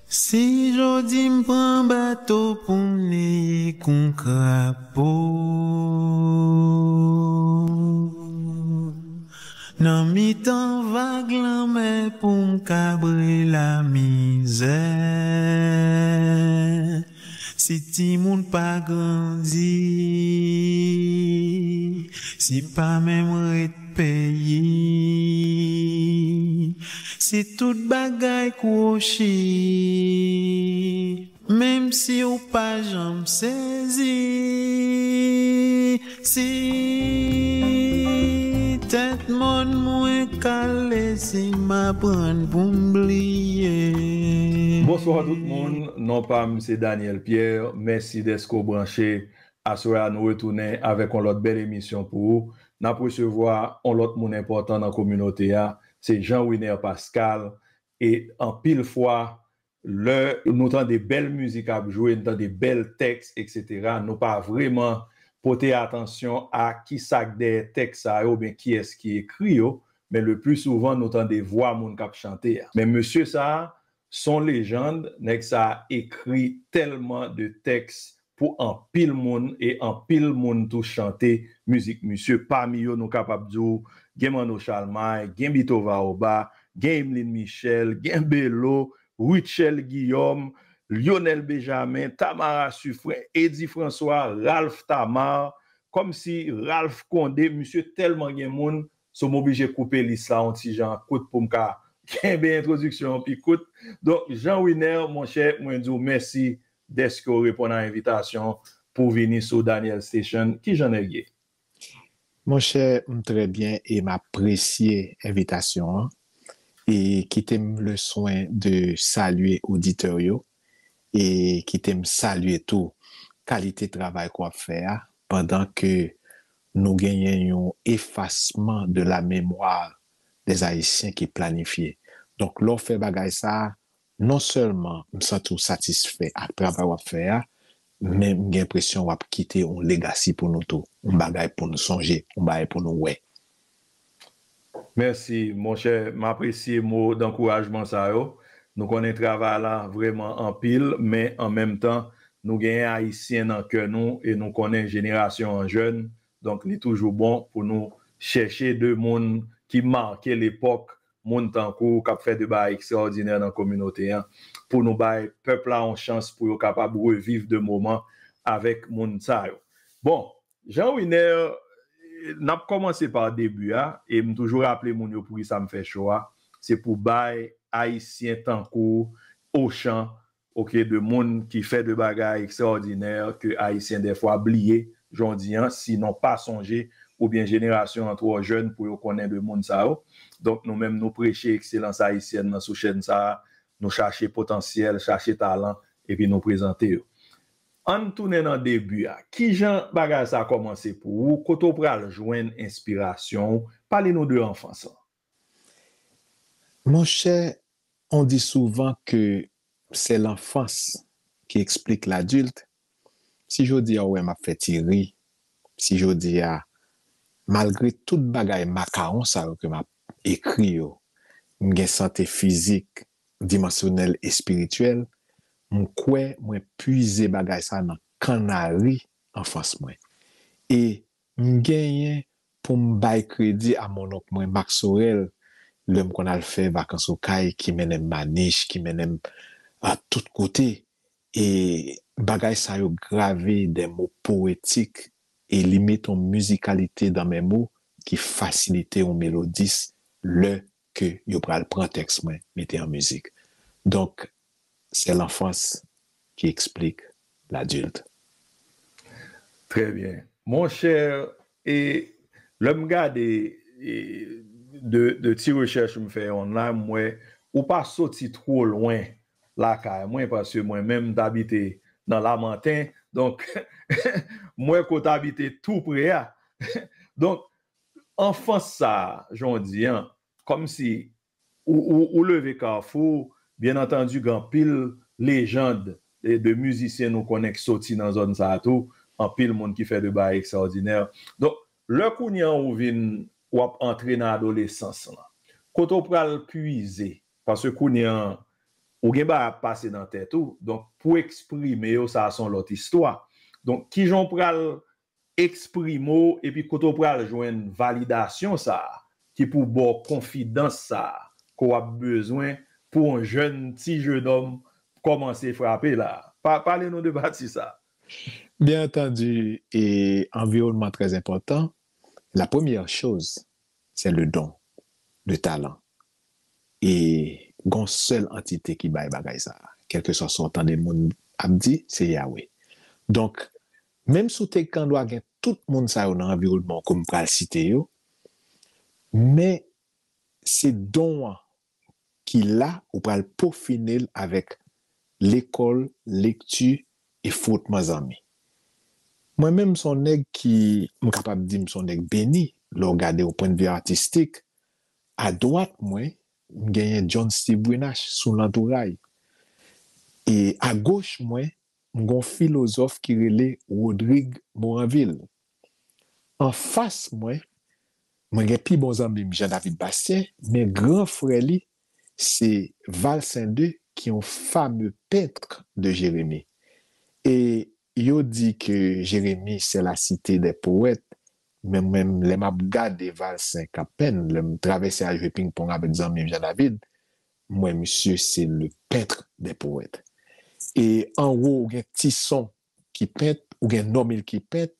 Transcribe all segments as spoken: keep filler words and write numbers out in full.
Si jodi m pran bato pou m neye kon krapo, nan mitan vag lanmè pou m kabre lamizè, si timoun pa grandi, si pa menm ret peyi, si tout bagay kwochi, menm si w pa janm sezi, si tèt mòn mwen kale, si m aprann pou m bliye. Bonswa tout moun, non pa m se Daniel Pierre. Mèsi dèske w branche. Aswè a nou retounen avèk yon lòt bèl emisyon pou ou. N ap resevwa yon lòt moun enpòtan nan kominote a, se Jean Winer Pascal. E anpil fwa, lè nou tande bèl mizik ap jwe, nou tande bèl tèks, etsetera, nou pa vrèman pote atansyon a ki sa k dèyè tèks sa yo oubyen kiyès ki ekri yo, men le pli souvan nou tande vwa moun k ap chante a. Men mesye sa a, s on lejann, nèg sa a ekri tèlman de tèks pou anpil moun, e anpil moun tou chante mizik misye. Pami yo, nou kapab di w, gen Manno Chalmay, gen Bitho Vaoba, gen Emeline Michel, gen Belo, Rutshelle Guillaume, Lionel Benjamin, Tamara Suffren, Eddy François, Ralph Thamar, kòmsi Ralph Condé, misye tèlman gen moun, so m oblije koupe lis la yon ti jan kout pou m ka kenbe entwodiksyon an pi kout. Donk, Jean Winer, monchè, mwen di w mèsi dèske w reponn a envitasyon pou w vini sou Daniel Station. Kijan nèg ye? Monchè, m trè byen e m apresye envitasyon an. E kite m le swen de salye oditè yo. E kite m salye tou kalite travay ke w ap fè a, pandan ke nou genyen yon efasman de la mémoire des Haïtiens ki planifye. Donk, lè w fè bagay sa a, non sèlman m santi w satisfè ak travay w ap fè a, men m gen enpresyon w ap kite yon legasi pou nou tou, yon bagay pou nou sonje, yon bagay pou nou wè. Mèsi, monchè. M apresye mo dankourajman sa yo. Nou konnen travay la vrèman anpil, men an menm tan, nou genyen Ayisyen nan kè nou e nou konnen jenerasyon an jèn. Donk, li toujou bon pou nou chèche de moun ki make lepòk, moun tankou w k ap fè de bagay ekstraòdinè nan kominote an, pou nou bay pèp la yon chans pou yo kapab reviv de moman avèk moun sa yo. Bon, Jean Winer, n ap kòmanse pa debi a, e m toujou raple moun yo poukisa m fè cho a, se pou bay Ayisyen tankou w ochan, oke, de moun ki fè de bagay ekstraòdinè ke Ayisyen dèfwa bliye jodi an, sinon pa sonje, oubyen jenerasyon an twò jèn pou yo konnen de moun sa yo. Donk, nou menm, nou preche ekselans ayisyèn nan sou chèn sa a, nou chache potansyèl, chache talan, epi nou prezante yo. Ann tounen nan debi a. Kijan bagay sa a kòmanse pou ou? Kote w pral jwenn enspirasyon w? Pale nou de anfans lan. Monchè, on dit souvent que c'est l'enfance qui explique l'adulte. Si jodi a ou wè m ap fè ti ri, si jodi a, malgre tout bagay makawon sa yo ke m ap ekri yo, m gen sante fizik, dimansyonèl, espirityèl, m kwè mwen pwize bagay sa nan kannari anfans mwen. E m genyen pou m bay kredi a monnonk mwen, Max Sorel, lè m konn al fè vakans Okay, ki mennen m Manich, ki mennen m a tout kote. E bagay sa yo grave de mo powetik e li mete yon mizikalite dan men mo ki fasilite yon melodis lè ke yo pral pran tèks mwen, mete an mizik. Donk, c'est l'enfance qui explique l'adulte. Trè byen. Monchè, e lè m gade, e, de, de ti rechèch m fè online, m wè ou pa soti twò lwen lakay mwen, paske mwen menm, m t abite nan Lamanten, donk, m wè ke w t abite tou pre a. Donk, anfans sa a, jan w di an, kòmsi ou, ou, ou leve Kafou, byen antandi, gen anpil lejand de, de mizisyen nou konnen ki soti nan zòn sa a tou, anpil moun ki fè de bagay ekstraòdinè. Donk, lè kounye an ou vin, w ap antre nan adolesans lan, kote w pral pwize? Paske kounye an, ou gen bagay ap pase nan tèt ou. Donk, pou eksprime yo, sa a se yon lòt istwa. Donk, kijan w pral eksprime w, epi kote w pral jwenn validasyon sa a, ki pou ba w konfidans sa a, ke w ap bezwen pou yon jèn, ti jenòm kòmanse frape la a? Pa, pale nou de pati sa a. Byen antandi, e, anviwònman trè enpòtan. La première chose, c'est le don, le talent. E gon sèl antite ki bay bagay sa a. Kèlkeswa sa w tande moun ap di, se Yawe. Donk, menm si w te gen dwa gen tout moun sa yo nan anviwònman w ke m pral site yo, men se don an ki la, ou pral pofine l avèk lekòl, lekti e fwotman zanmi. Mwen menm, m se yon nèg ki, m kapab di m se yon nèg beni, lè w gade yon pwennvi atistik. Adwat mwen, m genyen John Steve Brunache sou lantouray. E agoch mwen, m gen yon filozòf ki rele Rodrigue Moranvil. Anfas mwen, mwen gen pi bon zanmi m, Jean David Bastien, men gran frè li, se Valcin deux, ki yon fameux peintre de Jérémie. E yo di ke Jérémie, c'est la cité des poètes, men mwen menm, lè m ap gade Valcin k ap penn, lè m travèse al jwe pingpong avèk zanmi m Jean David, m wè misye se le peintre des poètes. E anwo, ou gen Tison ki pent, ou gen Normil ki pent,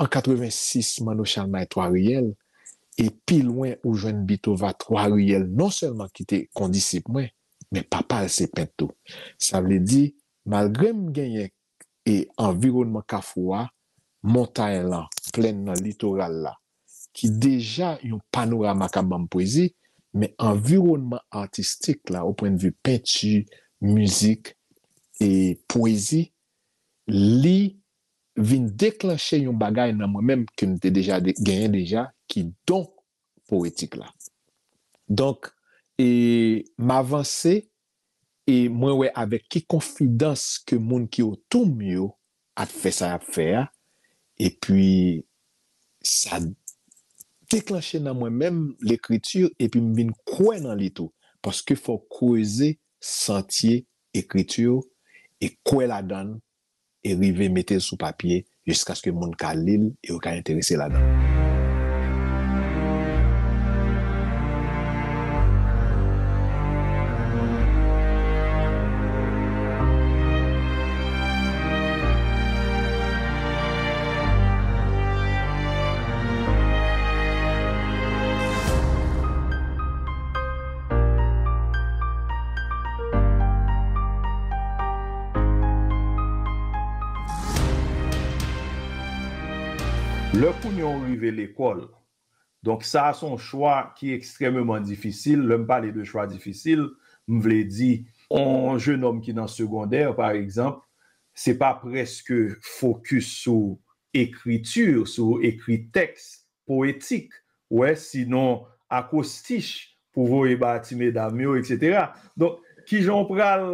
an katrevensis, Manno Chalmay Twa Riyèl, e pi lwen ou jwenn Bitova Twa Riyèl, non sèlman ki te kondisip mwen, men papa l se pent tou. Sa vle di, malgre m genyen e anviwònman Kafou a, montay lan, plèn nan, litoral la, ki deja yon panorama k ap ban m pwezi, men anviwònman atistik la, o pwennvi penti, mizik e pwezi, li vin deklanche yon bagay nan mwen menm ke m te deja de- genyen deja, ki don powetik la. Donk, e m avanse e mwen wè avèk ki konfidans ke moun ki otou m yo ap fè sa y ap fè a, epi sa deklanche nan mwen menm lekriti, epi m vin kwè nan li tou, paske fò w kreze santye ekriti e kwè ladan l, e rive mete l sou papye jiskaske moun ka li l e yo ka enterese ladan l. Lè kounye a w rive lekòl, donk sa a se yon chwa ki ekstrèmeman difisil. Lè m pale de chwa difisil, m vle di yon jenòm ki nan segondè, pa egzanp, se pa prèske fokis sou ekriti, sou ekri tèks powetik, wè, sinon akwostich pou voye ba ti medam yo, etsetera. Donk, kijan w pral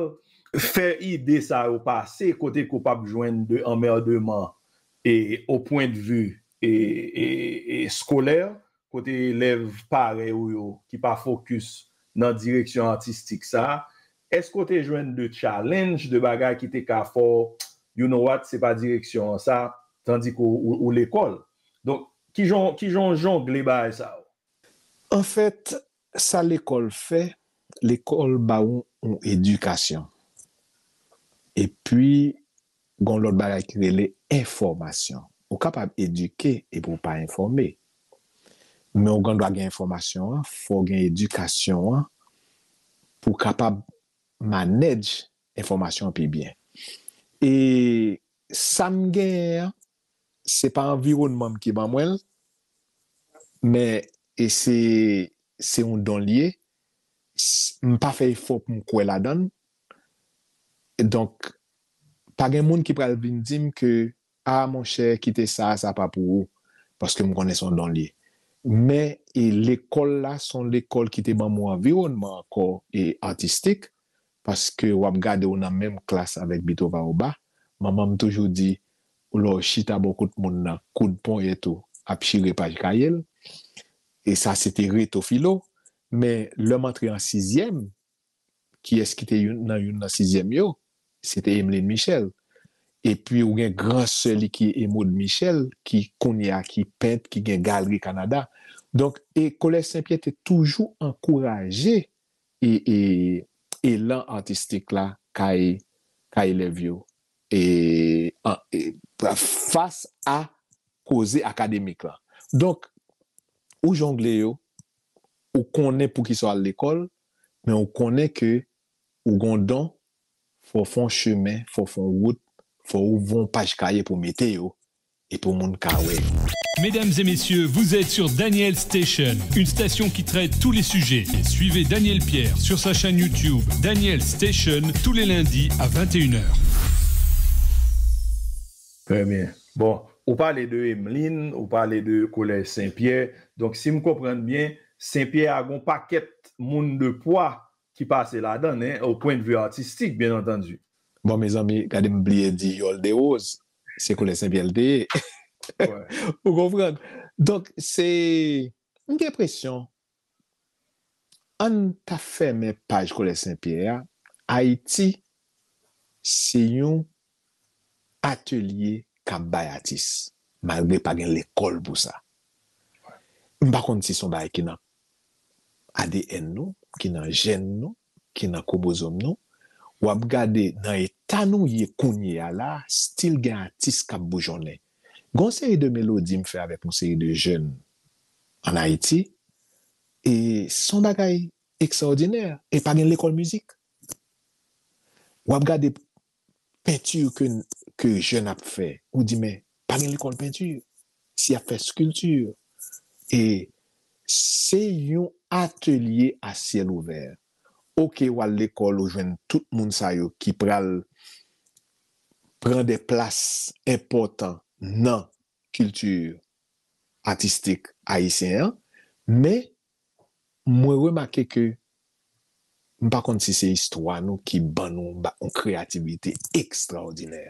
fè ide sa yo pase kote ke w p ap jwenn de anmèdeman e o pwendvi e, e, e skolè, kote elèv parèy ou yo ki pa fokis nan direksyon atistik sa a, èske w te jwenn de challenge, de bagay ki te ka fè w, you know what, se pa direksyon an sa, tandis ke w, w, w lekòl? Donk, kijan, kijan w jongle bagay sa yo? Anfèt, sa lekòl fè, lekòl ba w yon edikasyon. Epi, gen yon lòt bagay ki rele enfòmasyon. Ou kapab edike epi w pa enfòme. Men ou gen dwa gen enfòmasyon an, fò w gen edikasyon an pou w kapab manage enfòmasyon an pi byen. E sa m genyen an, se pa anviwònman m ki ban mwen l, men e se, se yon don l ye. S- M pa fè efò pou m kwè ladan l. Donk, pa gen moun ki pral vin di m ke, a, monchè, kite sa, sa pa pou ou, paske m konnen se yon don l ye. Men, e lekòl la, se yon lekòl ki te ban m yon anviwònman ankò e atistik, paske w ap gade w nan menm klas avèk Bitova Oba. Manman m toujou di, lè w chita bò kote moun nan, kout ponyèt ou ap chire paj kaye l. E sa, se te reto filo. Men, lè m antre an sizyèm, kiyès ki te youn, nan youn nan sizyèm yo? Se te Emeline Michel. Epi ou gen gran sè li ki Émaude Michel, ki kounye a ki pent, ki gen galri Kanada. Donk, e Kolèj Senpyè te toujou ankouraje e, e, elan atistik la kay, kay elèv yo. E, an, e, fas a koze akademik la. Donk, ou jongle yo, ou konnen poukisa w al lekòl, men ou konnen ke ou gon don, fò w fè yon chemen, fò w fè yon wout, fò w ouvri yon paj kaye pou mete yo, e pou moun ka wè yo. Mesdames et messieurs, vous êtes sur Daniel Station, une station qui traite tous les sujets. Suivez Daniel Pierre sur sa chaîne YouTube, Daniel Station, tous les lundis à vingt et une heures. Très bien. Bon, ou pale de Emeline, ou pale de Kolèj Senpyè. Donk, si m konprann byen, Senpyè a gon pakèt moun de pwa ki pase ladan l, hein, au point de vue artistique, bien entendu. Bon, mezanmi, gade m bliye di Yòl de Woz, se Kolèj Senpyè l te ye. Ou konprann? Donk, se, m gen enpresyon, ann ta fèmen paj Kolèj Senpyè a, Ayiti se yon atelye k ap bay atis, malgre pa gen lekòl pou sa. M pa konn si se yon bagay ki nan A D N nou, ki nan jèn nou, ki nan kwomozòm nou. W ap gade nan eta nou ye kounye a la, still gen atis k ap boujonnen. Gen yon seri de melodi m fè avèk yon seri de jèn ann Ayiti, e se yon bagay ekstraòdinè, e pa gen lekòl mizik. W ap gade penti ke, ke jèn ap fè, ou di, men, pa gen lekòl penti, si y ap fè skilti. E se yon atelye a syèl ouvè. Oke, w al lekòl, ou jwenn tout moun sa yo ki pral pran de plas enpòtan nan kilti atistik ayisyen an, men mwen remake ke m pa konn si se istwa nou ki ban nou ba- yon kreyativite ekstraòdinè.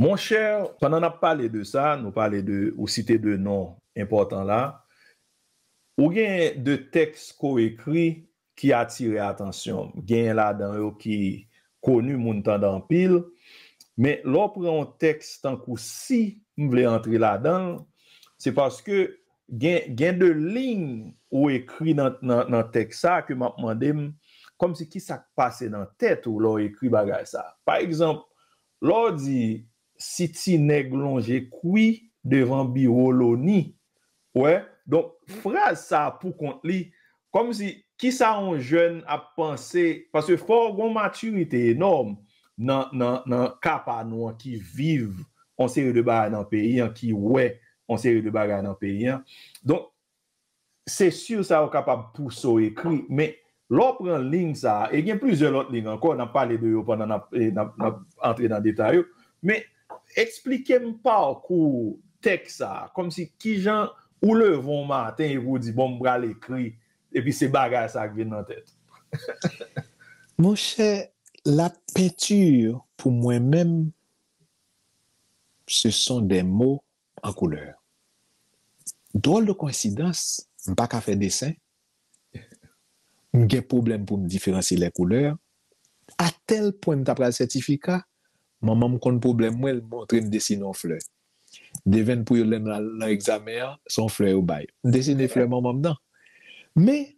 Monchè, pandan n ap pale de sa, nou pale de, ou site de non enpòtan la, ou gen de tèks ke w ekri ki atire atansyon m. Genyen ladan yo ki koni, moun tande anpil. Men lè w pran yon tèks tankou Si m vle antre ladan l, se paske gen, gen de liy ou ekri nan, nan, nan tèks sa ke m ap mande m, kòmsi kisa k pase nan tèt ou lè w ekri bagay sa. Pa egzanp, lè w di, si ti nèg lonje kwi devan biwo Loni, wè, donk, fraz sa a poukont li, kòmsi, kisa yon jèn ap panse, paske fò w gen yon matirite enòm nan, nan, nan ka pa nou an ki viv yon seri de bagay nan peyi an, ki wè yon seri de bagay nan peyi an. Donk, se si sa yo kapab pouse w ekri, men lè w pran liy sa a, e gen plizyè lòt liy ankò, n ap pale de yo pandan n ap, e, n ap, n ap antre nan detay yo, men eksplike m pakou tèks sa a, kòmsi kijan ou leve yon maten epi w di, bon, m pral ekri, epi se bagay sa k vin nan tèt ou. Monchè, la peinture, pou mwen menm, ce sont des mots en couleur. Drôle de coïncidence, m pa ka fè desen, m gen pwoblèm pou m diferansye lè koulè, a tèl pwen m ta pral sètifika, manman m konn pwoblèm mwen, l montre m desine yon flè. Devenn pou yo lè m al nan egzamen an, se yon flè yo bay. M desine flè manman m nan. Men,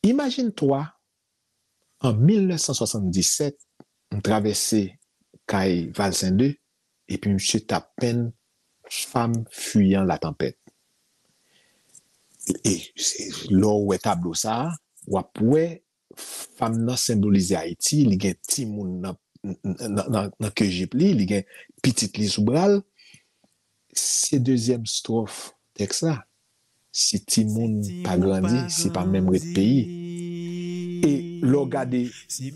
imajine twa, an mil nèf san swasanndisèt, m travèse kay Valcin de, epi misye t ap penn Femme fuyant la tempête. E se, lè w wè tablo sa a, w ap wè fanm nan senbolize Ayiti, li gen timoun nan, nan, nan, nan ke jip li, li gen pitit li sou bra l. Se dezyèm estròf tèks la. Si timoun pa grandi, se pa menm ret peyi. E lè w gade,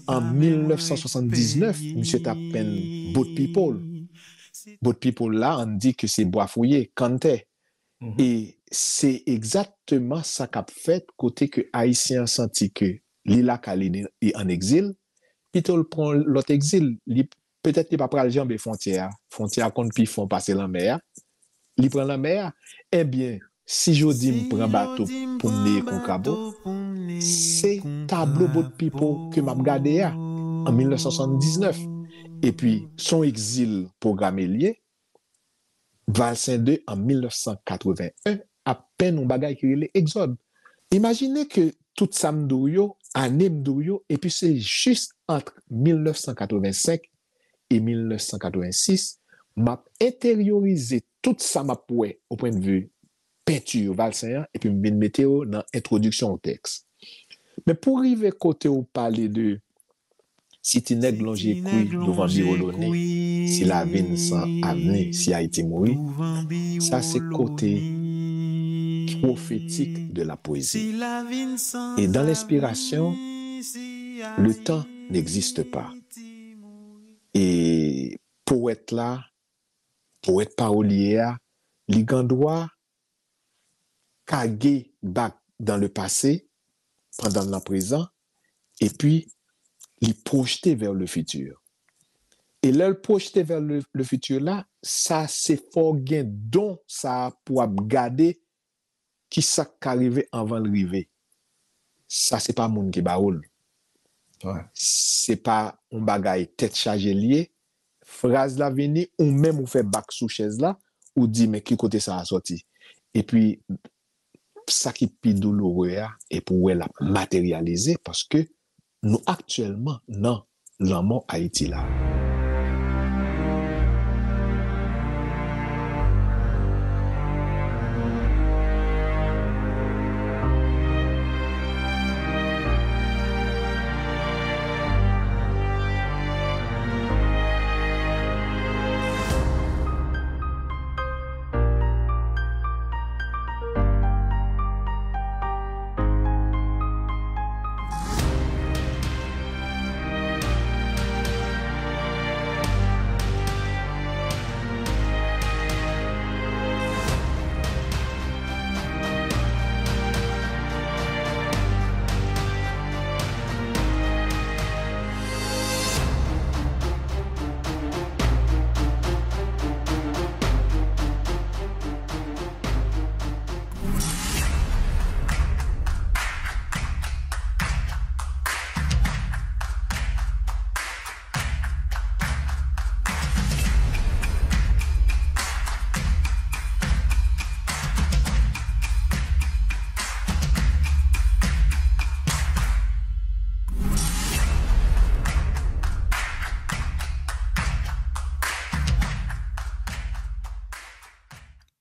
an mil nèf san swasanndisnèf, misye t ap penn Boat People. Boat People la, ann di ke se bwa fouye, kanntè. E se egzakteman sa k ap fèt kote ke Ayisyen an santi ke li lakay li, li ann egzil, pito l pran yon lòt egzil, li, petèt li pa pral janbe fwontyè a. Fwontyè a konn pi fon pase lanmè a. Li pran lanmè a. Ebyen, si jodi m pran bato pou m neye Konkabo, Se tablo Boat People ke m ap gade a, an mil nèf san swasanndiznèf. Epi, se yon egzil pwograme l ye, Valsen de an mil nèf san katreven en ap penn yon bagay ki rele Egzòd. Imajine ke tout sa m di w yo, ane m di w yo, epi se jis ant mil nèf san katreven senk e mil nèf san katreven sis, m ap enteryorize tout sa m ap wè o pwennvi penti valsen an, epi m vin mete yo nan entwodiksyon yon tèks. Men pou rive kote w pale de si ti nèg lonje kwi douvan biwo Loni, si lavi n san avni, si Ayiti mouri, sa se kote pwofetik de la pwezi. Et dans l'inspiration, le temps n'existe pas. E powèt la, powèt pawolye a, li gen dwa kage bak dans le passé, pandan l nan prezan, epi li pwojte vers le futur. E lè l pwojte vers le, le futur la, sa se fò w gen don sa a pou w ap gade ki sa k ka rive anvan l rive. Sa se pa moun ki ba ou l. Se pa yon bagay tèt chaje l ye. Fraz la vini, ou menm ou fè bak sou chèz la, ou di, "Men ki kote sa a sòti?" Epi, sa ki pi douloure a, e pou wè l ap materyalize, paske nou aktyèlman nan lanmò Ayiti la.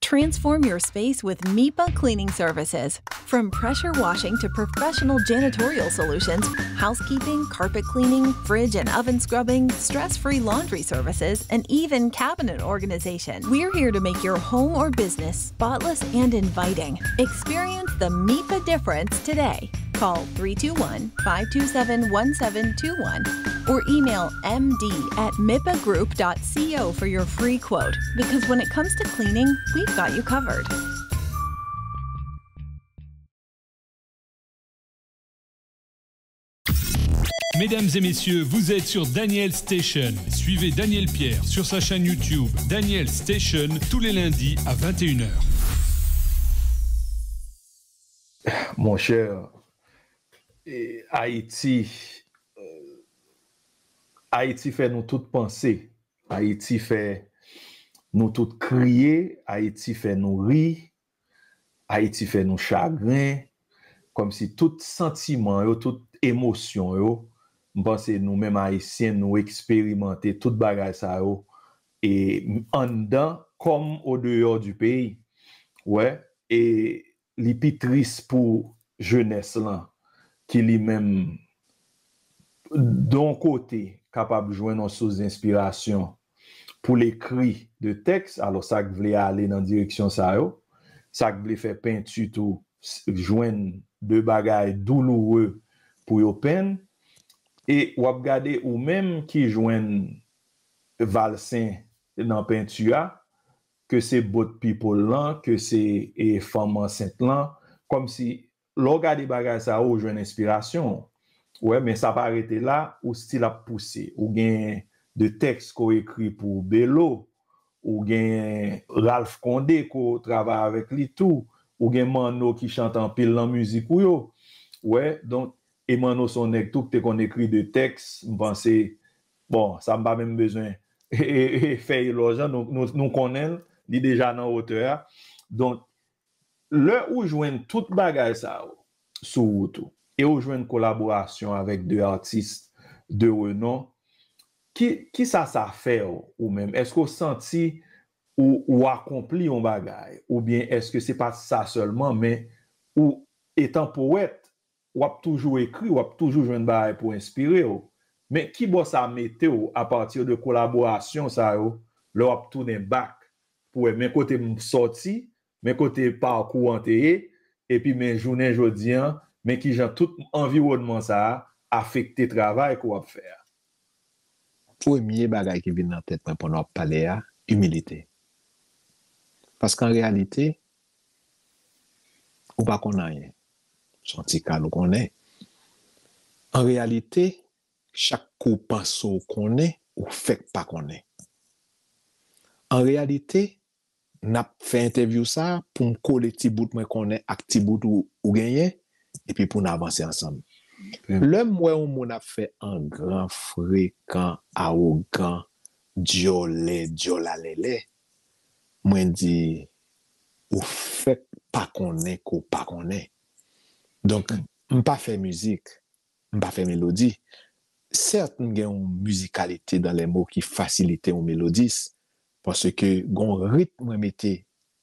Transform your space with MIPA Cleaning Services. From pressure washing to professional janitorial solutions, housekeeping, carpet cleaning, fridge and oven scrubbing, stress-free laundry services, and even cabinet organization, we're here to make your home or business spotless and inviting. Experience the MIPA difference today. Call three two one, five two seven, one seven two one or email M D at mipa group dot co for your free quote. Because when it comes to cleaning, we've got you covered. Mesdames et messieurs, vous êtes sur Daniel Station. Suivez Daniel Pierre sur sa chaîne YouTube Daniel Station tous les lundis à vingt et une heures. Monchè, e, Ayiti, e, Ayiti fè nou tout panse. Ayiti fè nou tout kriye. Ayiti fè nou ri. Ayiti fè nou chagren. Kòmsi tout santiman yo, tout emosyon yo, m panse nou menm Ayisyen, nou eksperimante tout bagay sa yo, e anndan kòm o deyò di peyi. Wè, e li pi tris pou jenès lan, ki li menm, d yon kote, kapab jwenn yon sous enspirasyon pou l ekri de tèks. Alò, sa k vle ale nan direksyon sa yo, sa k vle fè penti tou, s- jwenn de bagay douloure pou yo penn. E w ap gade ou menm ki jwenn Valsen nan penti a, ke se Boat People lan, ke se, e, fanm ansent lan, kòmsi lè w gade bagay sa yo, ou jwenn enspirasyon. Ou wè, men sa pa rete la, ou still ap pouse. Ou gen de tèks ke w ekri pou Belo, ou gen Ralph Condé ke w travay avèk li tou, ou gen Manno ki chante anpil nan mizik ou yo. wè, donk, Emano se yon nèg tou ki te konn ekri de tèks, m panse, bon, sa m pa menm bezwen fè elòj lan, nou, nou, nou konnen l, li deja nan otè a. Donk, lè ou jwenn tout bagay sa yo sou wout ou, e ou jwenn kolaborasyon avèk de atis de renon, ki, ki sa sa fè w, ou menm? Èske w santi ou, ou akonpli yon bagay? Oubyen èske se pa sa sèlman, men ou, etan powèt, w ap toujou ekri, w ap toujou jwenn bagay pou enspire w. Men ki bò sa mete w apati de kolaborasyon sa yo, lè w ap tounen bak pou wè men kote m sòti, men kote pakou an te ye, epi men jounen jodi an, men kijan tout anviwònman sa a afekte travay ke w ap fè a. Premye bagay ki vin nan tèt mwen pandan w ap pale a, imilite. Paske an reyalite, ou pa konn anyen. Se yon ti kal ou konnen. An reyalite, chak kou w panse w konnen, ou fèk pa konnen. An reyalite, n ap fè entèvyou sa a pou m kole ti bout mwen konnen ak ti bout ou, ou genyen, epi pou n avanse ansanm. Lè m wè yon moun ap fè an gran, frekan, awogan, dyòlè, dyòl alèlè, mwen di, ou fèk pa konnen ke w pa konnen. Donk, m pa fè mizik, m pa fè melodi. Sèt, m gen yon mizikalite dans les mots ki fasilite yon melodis, paske gen yon ritm mwen mete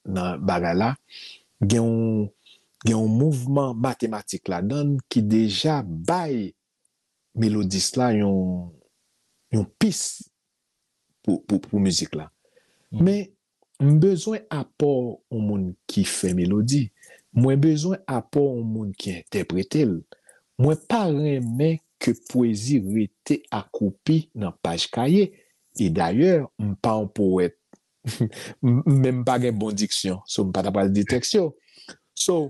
nan bagay la, gen yon, gen yon mouvman matematik ladan l ki deja bay melodis la yon, yon pis pou, pou, pou mizik la. Men, m bezwen apò yon moun ki fè melodi. Mwen bezwen apò yon moun ki entèprete l. Mwen pa renmen ke pwezi rete akwoupi nan paj kaye. E dayè, m pa yon powèt. M, men m pa gen bon diksyon. So, m pa ta pral di tèks yo. So,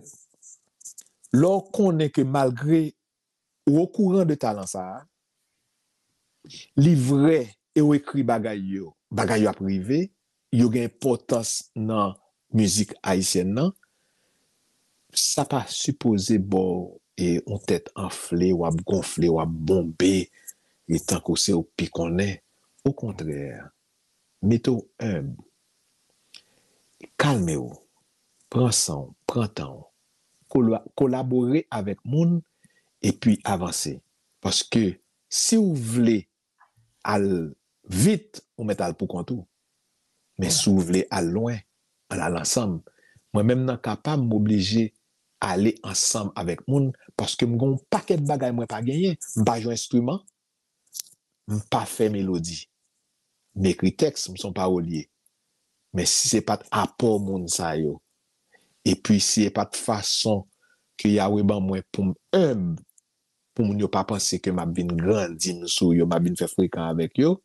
lè w konnen ke malgre ou okouran de talan sa a, li vrè e w ekri bagay yo, bagay yo ap rive, yo gen enpòtans nan mizik ayisyèn nan, sa pa sipoze ba w e yon tèt anfle, w ap gonfle, w ap bonbe, e tankou se ou k pi konnen. Okontrè, mete w enb. Kalme w. Pran san w, pran tan w. Kola-, kolabore avèk moun epi avanse. Paske si w vle al vit, ou mèt al pou kont ou. Men si w vle al lwen, ann al ansanm. Mwen menm nan ka pa m, m oblije ale ansanm avèk moun paske m gen yon pakèt bagay mwen pa genyen. M pa jwe enstriman, m pa fè melodi. M ekri tèks, m se yon pawolye. Men si se pa t apò moun sa yo, epi si se pa t fason ke Yahweh ban mwen pou m enb, pou moun yo pa panse ke m ap vin grandi m sou yo, m ap vin fè frekan avèk yo,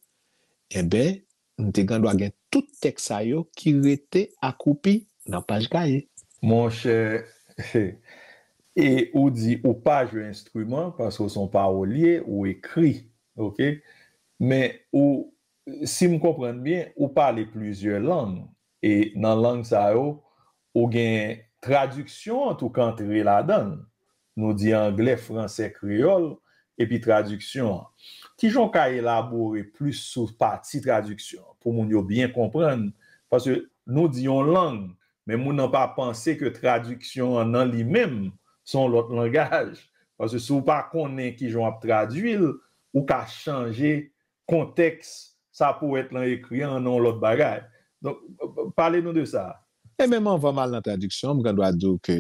enben, m te gen dwa gen tout tèks sa yo ki rete akwoupi nan paj kaye. Monchè, e ou di ou pa jwe enstriman paske w se yon pawolye, ou ekri, oke? Men ou, si m konprann byen, ou pale plizyè lang, e nan lang sa yo, ou gen tradiksyon an tou k antre ladan l. Nou di anglè, fransè, kreyòl, epi tradiksyon an. Kijan w ka elabore plis sou pati tradiksyon an pou moun yo byen konprann? Paske nou di yon lang, men moun nan pa panse ke tradiksyon an nan li menm se yon lòt langaj. Paske si w pa konnen kijan w ap tradui l, ou ka chanje kontèks sa powèt lan ekri an nan yon lòt bagay. Donk, pale nou de sa. E menm anvan m al nan tradiksyon an, m gen dwa di w ke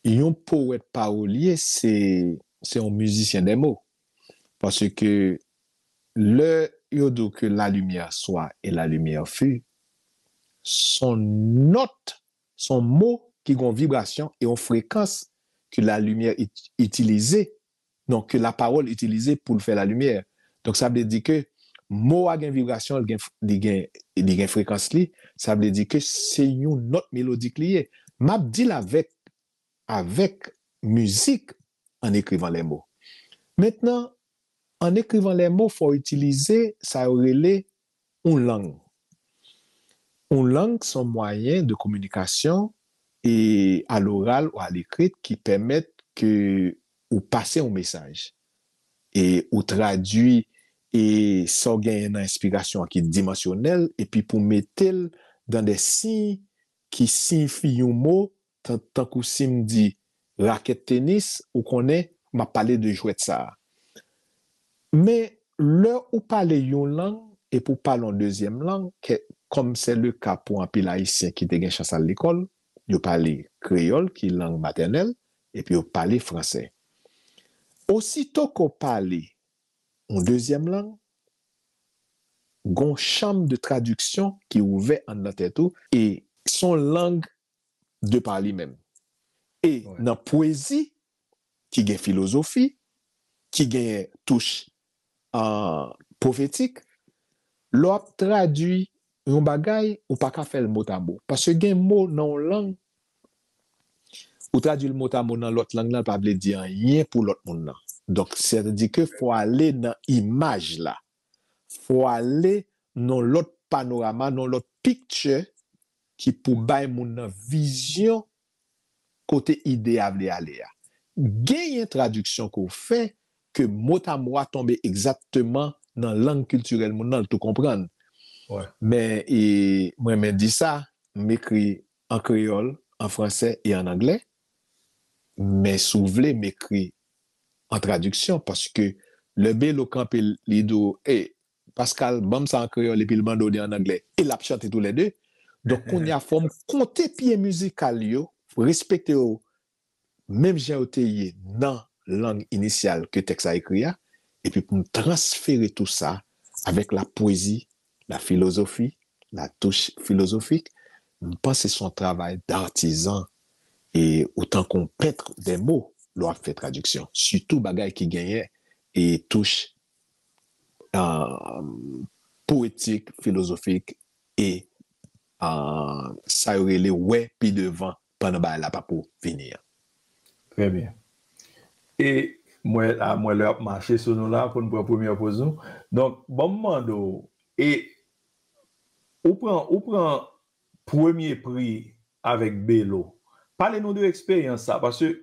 yon powèt pawolye, se, se yon mizisyen dè mo. Paske lè yo di w ke la lumière soit et la lumière fut, se yon nòt, se yon mo ki gen yon vibrasyon e yon frekans ke la lumière it-, itilize, non, ke la parole itilize pou l fè la lumière. Donk, sa vle di ke mo a gen vibrasyon, li gen, li gen, li gen frekans li, sa vle di ke se yon nòt melodik li ye. M ap di l avèk, avèk mizik, en écrivant les mots. Mentnan, en écrivant les mots, fò w itilize sa yo rele yon lang. Yon lang se yon mwayen de kominikasyon e à l'oral ou à l'écrit ki pèmèt ke ou pase yon mesaj, e ou tradui e sa w genyen nan enspirasyon an ki dimansyonèl, epi pou mete l dan de siy ki siyifi yon mo, tan, tankou si m di rakèt tenis, ou konnen, m ap pale de jwèt sa a. Men, lè ou pale yon lang, epi w pale yon dezyèm lang, kè, kòm se le ka pou anpil Ayisyen ki te gen chans al lekòl, yo pale kreyòl, ki lang matènèl, epi yo pale fransè. Osito ke w pale yon dezyèm lang, gon chanm de tradiksyon ki ouvè anndan tèt ou, e se yon lang de pa li menm. E nan pwezi, ki gen filozofi, ki gen touch ah, pwofetik, lè w ap tradui yon bagay, ou pa ka fè l motamo. Paske gen mo nan yon lang, ou tradui l motamo nan lòt lang nan, l pa vle di anyen pou lòt moun nan. Donk, sètadi ke fò ale nan imaj la. Fò ale nan lòt panorama, nan lòt picture ki pou bay moun nan vizyon kote ide a vle ale a. Genyen tradiksyon ke w fè ke motamo a tonbe egzakteman nan lang kiltirèl moun nan, l tou konprann. Men, e, mwen renmen di sa, m ekri an kreyòl, an fransè e an anglè. Men si w vle, m ekri an tradiksyon, paske lè Belo kanpe, li di w, e, Pascal, ban m sa an kreyòl, epi l mande w li an anglè, e l ap chante toulède. Donk, kounye a, fò m konte pye mizikal yo, respekte yo, menm jan yo te ye nan lang inisyal ke tèks la ekri a, epi pou m transfere tou sa avèk la pwezi, la filozofi, la touch filozofik, m panse se yon travay d'artisan, e ou tankou yon pent de mo lè w ap fè tradiksyon, sitou bagay ki genyen e touch ah, powetik, filozofik, e ah, sa yo rele wè pi devan pandan bagay la pa ko vini an. Trè byen. E mwen, a, mwen lè ap mache sou nou la pou n pran premyè poz nou. Donk, ban m mande w, e ou pran, ou pran premye pri avèk Belo. Pale nou de eksperyans sa, paske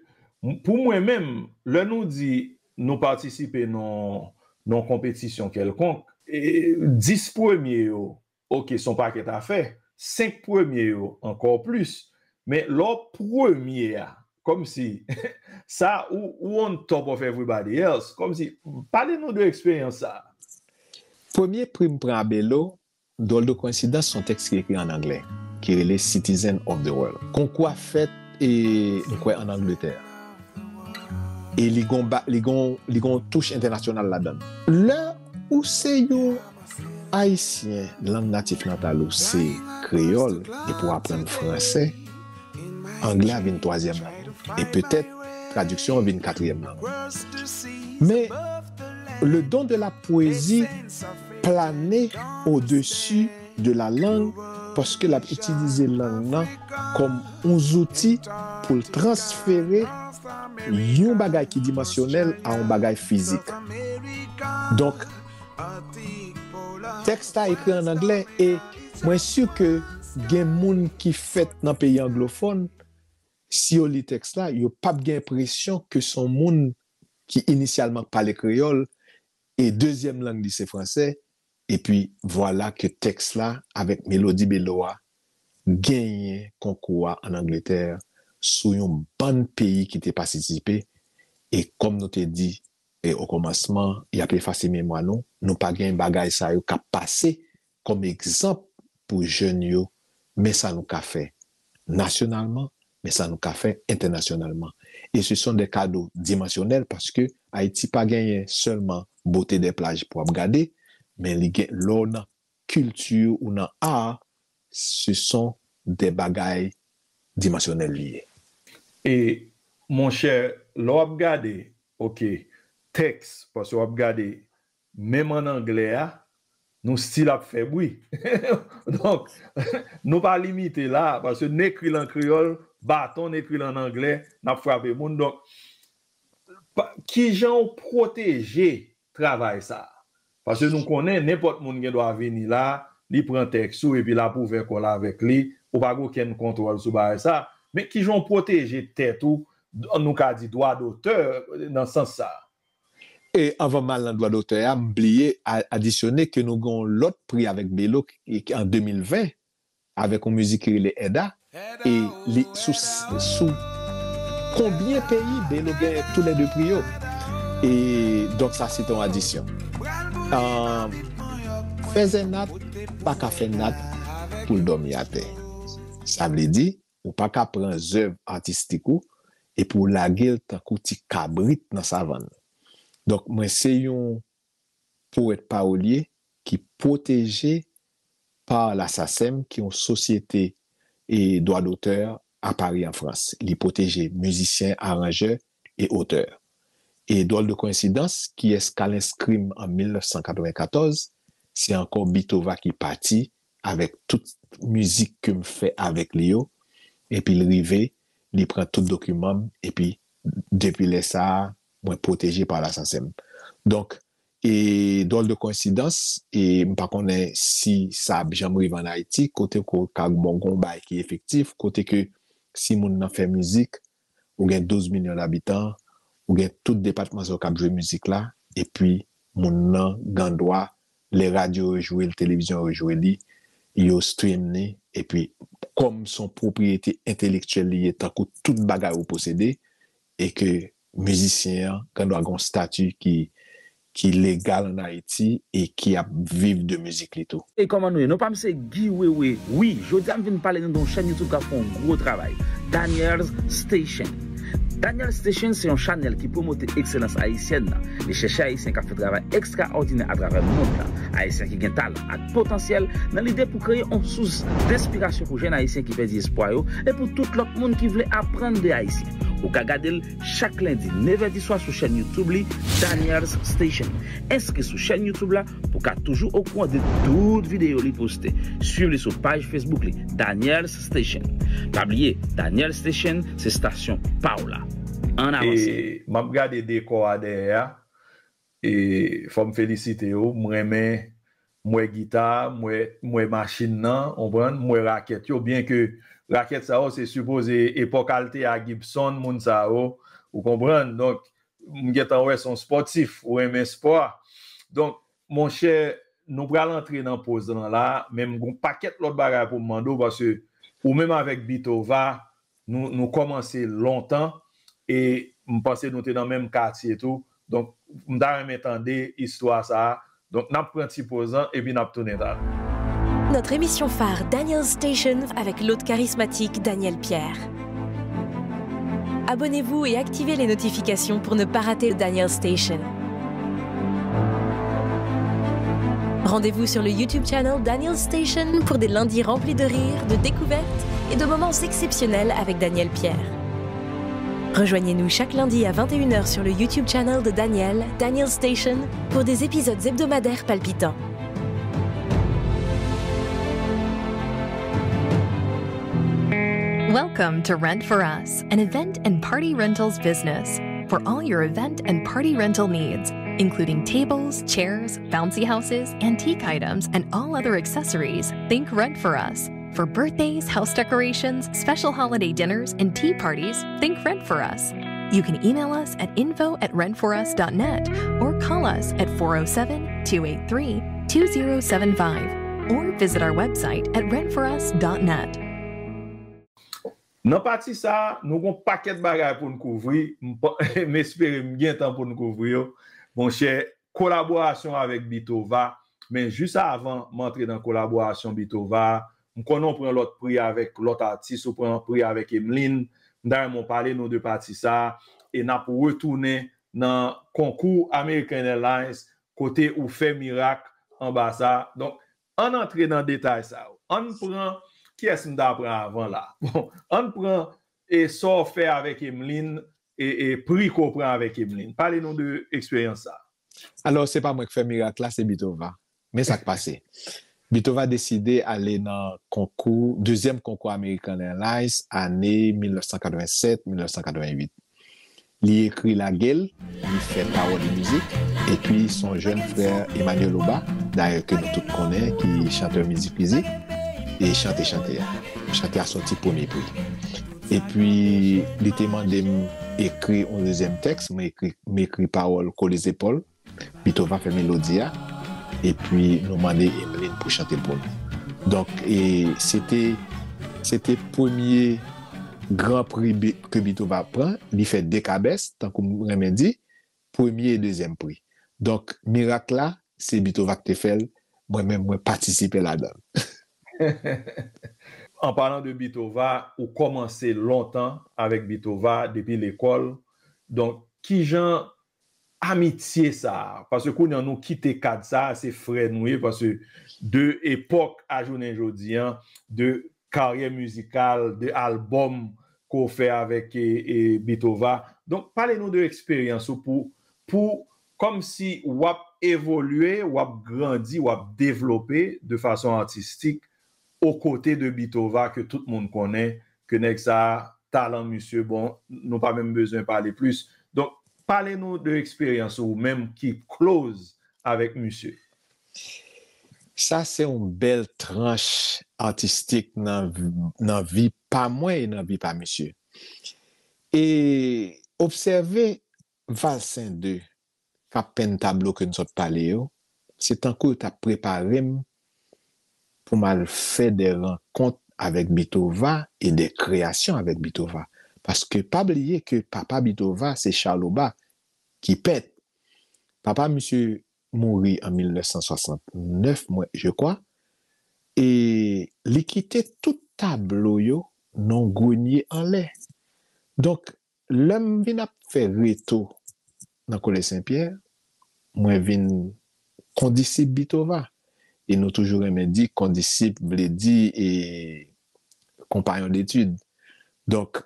pou mwen menm, lè nou di nou patisipe nan yon konpetisyon kèlkonk, e, dis premye yo, oke, se yon pakèt afè, senk premye yo, ankò plis, men lè w premye a, kòmsi sa ou, ou on top of everybody else, kòmsi, pale nou de eksperyans sa. Premye pri m pran a Belo, Drôle de coïncidence, se yon tèks ki ekri an anglè, ki rele Citizen of the World. Konkou a fèt, e, m kwè, an Angletè. E li gon, li gon, li gon touch entènasyonal ladan l. Lè ou se yon Ayisyen, lang natif natal ou se kreyòl, epi w aprann fransè, anglè a vin twazyèm lang ou. E petèt, tradiksyon an vin katriyèm lang ou. Men, le don de la poésie plane au-dessus de la langue, paske l ap itilize lang nan kòm yon zouti pou l transfere yon bagay ki dimansyonèl a yon bagay fizik. Donk, tèks la ekri an anglè, e mwen si ke gen moun ki fèt nan peyi anglofòn, si yo li tèks la, yo p ap gen enpresyon ke se yon moun ki inisyalman pale kreyòl, e dezyèm lang li se fransè, epi vwala ke tèks la, avèk melodi Belo a, genyen konkou a an Angletè sou yon bann peyi ki te patisipe, e kòm nou te di, e o kòmansman, y ap efase memwa nou, nou pa gen bagay sa yo k ap pase kòm egzanp pou jèn yo, men sa nou ka fè nasyonalman, men sa nou ka fè entènasyonalman. E se son de kado dimansyonèl paske Ayiti pa genyen sèlman beauté des plages pou ap gade, men li gen lè w nan kilti ou nan a, se son de bagay dimansyonèl li ye. E monchè, lè w ap gade, oke, tèks, paske w ap gade, menm an anglè a, nou still ap fè bri. Donk, nou pa limite la, paske n ekri l an kreyòl, baton, n ekri l an anglè, n ap frape moun. Donk, pa, kijan w pwoteje travay sa a? Paske nou konnen, nenpòt moun gen dwa vini la, li pran tèks ou, epi l ap ouvè kò l avèk li, ou pa gen okenn kontwòl sou bagay sa a. Men kijan w pwoteje tèt ou nou ka di dwa dotè nan sans sa. E anvan m al nan dwa dotè a, m bliye a- adisyone ke nou gen yon lòt pri avèk Belo ki- ki- an de mil ven, avèk yon mizik ki rele Eda. E li sou, sou konbyen peyi Belo gen toulède pri yo? E donk sa se te yon adisyon. Ahn, Fèzè Nat pa ka fè nat pou l dòmi atè. Sa vle di, ou pa ka pran zèv atistik ou epi w lage l tankou ti kabrit nan savann. Donk, mwen se yon powèt pawolye ki pwoteje pa la sasem, ki yon sosyete e dwa dotè a Pari, an Frans. Li pwoteje mizisyen, aranjè e otè. E dwòl de koyensidans, kiyès k al enskri m an mil nèf san katrevenkatòz, se ankò Bitova ki pati avèk tout mizik ke m fè avèk li yo, epi l rive, li pran tout dokiman m, epi depi lè sa a, mwen pwoteje pa la sasem. Donk, e dwòl de koyensidans, e m pa konnen si sa ap janm rive ann Ayiti, kote ke w ka gen yon bagay ki efektif, kote ke si moun nan fè mizik, ou gen douz milyon dabitan, ou gen tout depatman sa yo k ap jwe mizik la, epi moun nan gen dwa, lè radyo yo jwe l, televizyon yo jwe li, yo stream li, epi kòm se yon pwopriyete entelektyèl li ye, tankou tout bagay ou posede, e ke mizisyen an gen dwa gen yon stati ki, ki legal ann Ayiti e ki ap viv de mizik li tou. E kòman nou ye? Non pa m se Guy Wewe. Wi, jodi a m vin pale nou de yon chèn YouTube k ap fè yon gwo travay, Daniel's Station. Daniel Station se yon chanèl ki pwomote ekselans ayisyèn nan. Li chèche Ayisyen k ap fè travay ekstraòdinè atravè mond lan. Ayisyen ki gen talan ak potansyèl nan lide pou kreye yon sous denspirasyon pou jèn Ayisyen ki pèdi espwa yo e pou tout lòt moun ki vle aprann de Ayisyen. Ou ka gade l chak lendi, nevè di swa sou chèn YouTube li, Daniel's Station. Enskri sou chèn YouTube la pou w ka toujou okouran de tout videyo li poste. Swiv li sou paj Facebook li, Daniel's Station. Pa bliye, Daniel Station se estasyon pa w la. Ann avanse. E m ap gade dekò a dèyè a. E fò m felisite yo. M renmen, m wè gita, m wè, m wè machin nan, w konprann, m wè rakèt yo. Byen ke rakèt sa yo se sipoze epòk Althea Gibson, moun sa yo, ou konprann. Donk, m gentan wè se yon spòtif, ou renmen spò a. Donk, monchè, nou pral antre nan poz lan la, men m gen yon pakèt lòt bagay pou m mande w, paske ou menm avèk Bitova, nou, nou kòmanse lontan, e m panse nou te nan menm katye tou. Donk, m ta renmen tande istwa sa a. Donk, n ap pran ti poz lan, epi n ap tounen talè. Notre émission phare, Daniel's Station, avec l'hôte charismatique Daniel Pierre. Abonnez-vous et activez les notifications pour ne pas rater le Daniel Station. Rendez-vous sur le YouTube channel Daniel Station pour des lundis remplis de rires, de découvertes et de moments exceptionnels avec Daniel Pierre. Rejoignez-nous chaque lundi à vingt et une heures sur le YouTube channel de Daniel, Daniel Station, pour des épisodes hebdomadaires palpitants. Welcome to Rent for Us, an event and party rentals business. For all your event and party rental needs, including tables, chairs, bouncy houses, antique items, and all other accessories, think Rent for Us. For birthdays, house decorations, special holiday dinners, and tea parties, think Rent for Us. You can email us at info at rent for us dot net or call us at four oh seven, two eight three, two zero seven five or visit our website at rent for us dot net. Nan pati sa a, nou gon pakèt bagay pou n kouvri. M pa- m espere m gen tan pou n kouvri yo. Monchè, kolaborasyon avèk Bitova. Men jis avan m antre nan kolaborasyon Bitova a, m konnen w pran lòt pri avèk lòt atis, ou pran pri avèk Emeline. M ta renmen w pale nou de pati sa a. E n ap retounen nan konkou American Airlines, kote ou fè mirak anba sa. Donk, ann antre nan detay sa yo. Ann pran, kiyès m ta pran avan la? Bon, ann pran e sa w fè avèk Emeline, e, e pri ke w pran avèk Emeline. Pale nou de eksperyans sa. Alò, se pa mwen k fè mirak la, se Bitova. Men sa k pase. Bitova deside ale nan konkou, dezyèm konkou American Airlines, ane mil nèf san katrevennsèt, mil nèf san katrevennuit. Li ekri lage l, li fè pawòl e mizik, epi se yon jèn frè Emmanuel Oba, dayè ke nou tout konnen, ki chantè Mizik Fizik, e chante chante a. Chante a sòti premye pri. Epi, li te mande m ekri yon dezyèm tèks, mwen ekri, m ekri pawòl Kole Zepòl, Bitova fè melodi a, epi nou mande Emeline pou chante l pou nou. Donk, e, se te, se te premye gran pri Bi-, ke Bitova pran, li fè de kabès, tankou m renmen di, premye e dezyèm pri. Donk, mirak la, se Bitova ki te fè l, mwen menm, mwen patisipe ladan l. An palan de Bitova, ou kòmanse lontan avèk Bitova depi lekòl. Donk, kijan amitye sa a? Paske kounye a nou kite kad sa a, se frè nou ye, paske de epòk a jounen jodi a, de karyè mizikal, de albòm ke w fè avèk e, e, Bitova. Donk, pale nou de eksperyans ou pou, pou kòmsi w ap evolye, w ap grandi, w ap devlope de fason atistik okote de Bitova ke tout moun konnen, ke nèg sa a, talan misye, bon, nou pa menm bezwen pale plis. Donk, pale nou de eksperyans ou menm ki close avèk misye. Sa se yon bèl tranch atistik nan, nan vi pa mwen e nan vi pa misye. E obsève Valsen de k ap penn tablo ke n sot pale yo, se tankou yo t ap prepare m pou m al fè de rankont avèk Bitova e de kreyasyon avèk Bitova. Paske pa bliye ke papa Bitova se Charloba ki pent. Papa misye mouri an mil nèf san swasant nèf, mwen, je kwa, e li kite tout tablo yo nan grenye anlè. Donk, lè m vin ap fè reto nan Kolèj Sen Pyè, mwen vin kondisip Bitova. E nou toujou renmen di kondisip vle di e konpayon detid. Donk,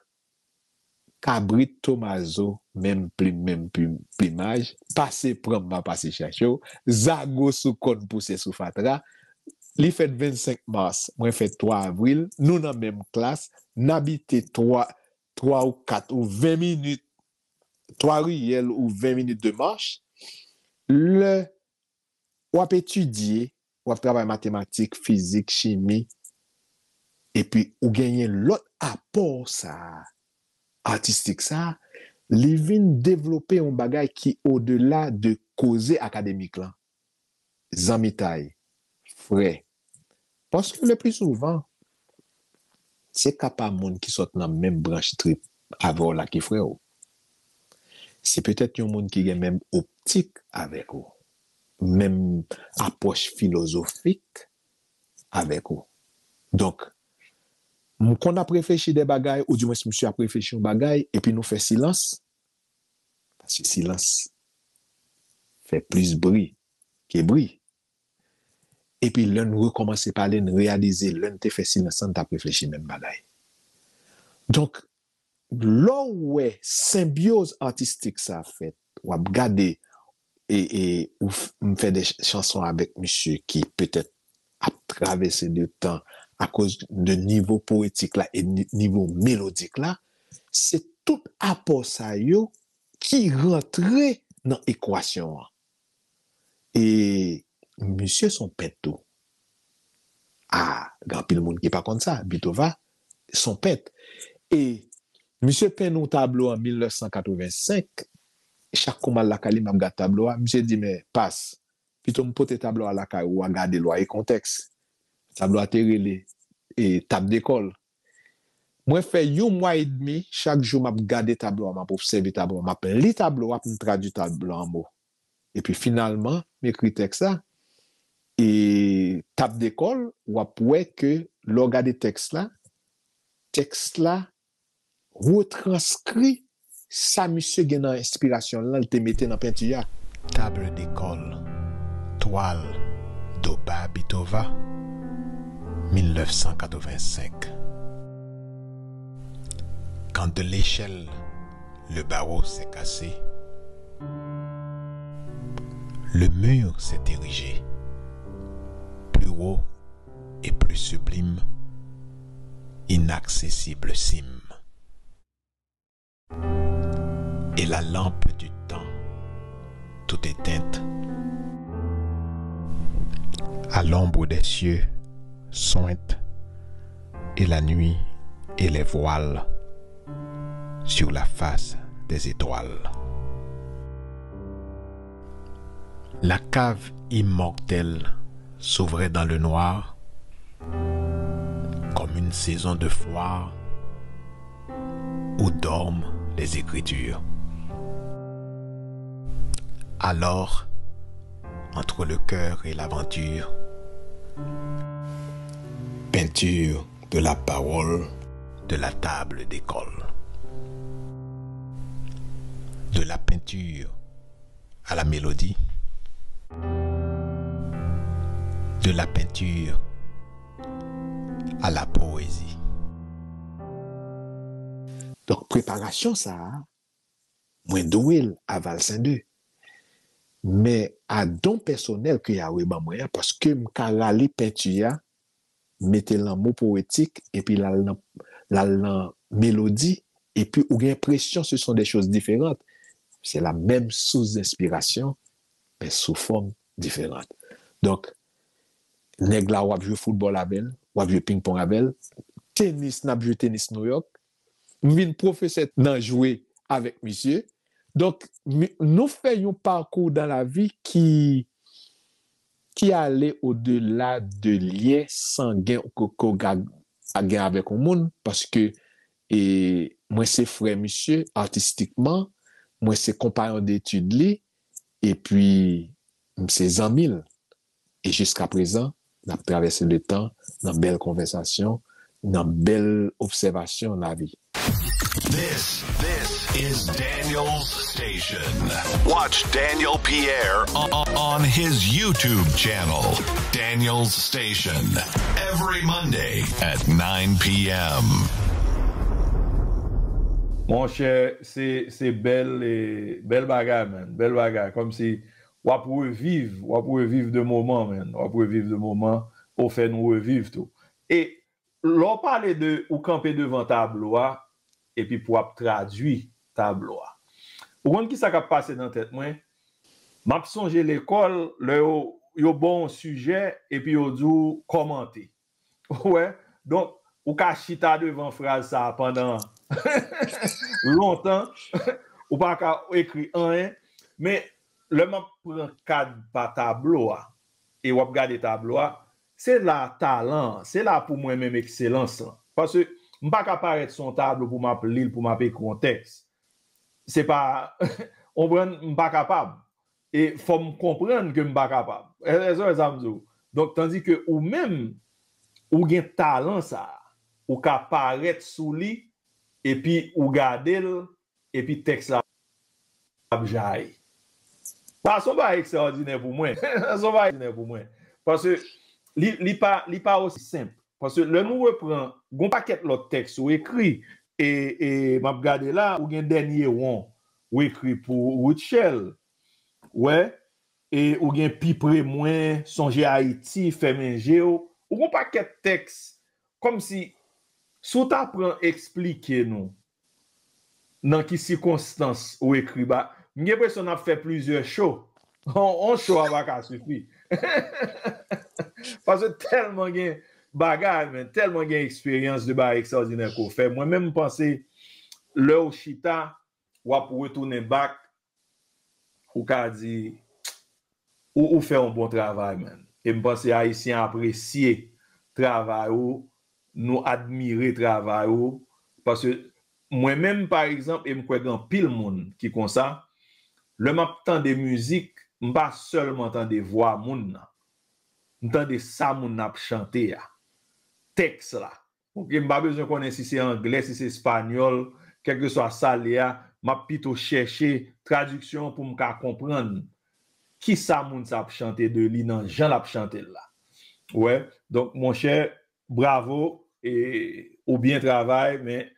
kabrit Tomazo, menm plim, menm plim, plimaj, pase pran m, m a pase chache w, zago sou kòn pouse sou fatra, li fèt vennsenk mas, mwen fèt twa avril, nou nan menm klas, n abite twa, twa ou kat ou ven minit, twa riyèl ou ven minit de mach. Lè w ap etidye, w ap travay matematik, fizik, chimi, epi ou genyen lòt apò sa a, atistik sa a, li vin devlope yon bagay ki odela de koze akademik lan. Zanmitay, frè. Paske le pli souvan, se ka pa moun ki sot nan menm branch trip avè w la ki frè w. Se petèt yon moun ki gen menm optik avèk ou, menm apwòch filozofik avèk ou. Donk, m konn ap reflechi de bagay, oudimwens misye ap reflechi yon bagay, epi nou fè silans. Paske silans fè plis bri ke bri. Epi lè n rekòmanse pale, n reyalize lè n te fè silans lan, n t ap reflechi menm bagay. Donk, lè w wè senbyoz atistik sa fèt, w ap gade, e, e, ou f-, m fè de ch-, chanson avèk misye ki petèt ap travèse de tan akoz de nivo powetik la e ni-, nivo melodik la, se tout apò sa yo ki rantre nan ekwasyon an. E misye se yon pent tou. A, gen anpil moun ki pa konn sa, Bitova se yon pent. E misye penn yon tablo an mil nèf san katrevensenk, chak kou m al lakay li, m ap gad tablo a, misye di, men, Pas, pito m pote tablo a lakay ou, w a gade l, w a e kontèks. Tablo a te rele, e, Tab de kòl. Mwen fè yon mwa edmi, chak jou m ap gade tablo a, m ap obsève tablo a, m ap li tablo a pou m tradui tablo a an mo. Epi finalman, m ekri tèks la. E Tab de kòl, w ap wè ke lè w gade tèks la, tèks la retranskri sa misye gen nan enspirasyon l lan, l te mete nan penti a. Table d'école, toile, Doba Bitova, mil nèf san katrevensenk. Quand de l'échelle, le barreau s'est cassé, le mur s'est érigé, plus haut et plus sublime, inaccessible cime. Et la lampe du temps, toute éteinte, à l'ombre des cieux, suinte, et la nuit et les voiles sur la face des étoiles. La cave immortelle s'ouvrait dans le noir, comme une saison de foire où dorment les écritures. Alors, entre le cœur et l'aventure, peinture de la parole, de la table d'école. De la peinture à la mélodie. De la peinture à la poésie. Donk, preparasyon sa a, mwen dwe l a Valcin deux. Men a don pèsonèl ke Yahweh ban mwen an, paske m ka rale penti a, mete l nan mo powetik, epi l al nan, l al nan melodi, epi ou gen enpresyon ce sont des choses différentes. C'est la même source d'inspiration, men sou fòm diferan. Donk, nèg la, w ap jwe foutbòl avè l, w ap jwe pingpong avè l, tenis, n ap jwe tenis Nouyòk, m vin pwofesè nan jwe avèk misye. Donk, mi- nou fè yon parcours dans la vie ki, ki ale au-delà de lyen sangen ke, ke w ka gen avèk yon moun, paske e, mwen se frè misye artistikman, mwen se konpayon detid li, epi m se zanmi l. E jiska prezan, n ap travèse letan nan bèl konvèsasyon, nan bèl obsèvasyon lavi. This, this is Daniel's Station. Watch Daniel Pierre on, on his YouTube channel, Daniel's Station, every Monday at nine p.m. Monchè, se, se bèl, e, bèl bagay, man. Bèl bagay. Kòmsi w ap reviv, w ap reviv de moman, man. W ap reviv de moman, ou fè nou reviv tou. E lè w pale de ou kanpe devan tablo a, epi pou w ap tradui tablo a. Ou konn ki sa k ap pase nan tèt mwen? M ap sonje lekòl, lè yo, yo ba w yon sijè, epi yo di w kòmante. Ou wè? Donk, ou ka chita devan fraz sa a pandan lontan, ou pa ka ekri anyen, men lè m ap pran kad pa tablo a, e w ap gade tablo a, se la talan an, se la pou mwen menm ekselans lan. Paske m pa ka parèt sou yon tablo pou m ap li l, pou m ap ekri yon tèks. Se pa, w konprann, m pa kapab. E fò m konprann ke m pa kapab. Èske w wè sa m di w? Donk, tandike ou menm, ou gen talan sa a. Ou ka parèt sou li, epi ou gade l, epi tèks la ap jayi. Sa se yon bagay ekstraòdinè pou mwen. Sa se yon bagay ekstraòdinè pou mwen. Paske li, li pa, li pa osi senp. Paske lè nou repran, gon pakèt lòt tèks ou ekri, e, e m ap gade la, ou gen Dènye Won, ou ekri pou Rutshelle, wè, e ou gen Pi pre mwen, Sonje Ayiti, Fèmen je w, ou gon pakèt tèks, kòmsi, si w ta pran eksplike nou, nan ki sikonstans ou ekri ba, m gen enpresyon n ap fè plizyè cho. On, on cho a pa ka sifi. Paske tèlman gen bagay, men, tèlman gen eksperyans de bagay ekstraòdinè ke w fè. Mwen menm, m panse, lè w chita, w ap retounen back, ou ka di, ou, ou fè yon bon travay, man. E m panse Ayisyen apresye travay ou, nou admire travay ou, paske mwen menm, pa egzanp, e m kwè gen anpil moun ki konsa, lè m ap tande mizik, m pa sèlman tande vwa moun nan. M tande sa moun nan ap chante a, tèks la. Oke, m pa bezwen konnen si se anglè, si se espanyòl, kèlkeswa sa l ye a, m ap pito chèche tradiksyon an pou m ka konprann kisa moun sa ap chante de li nan jan l ap chante l la. Ou wè? Donk, monchè, bravo, e ou byen travay, men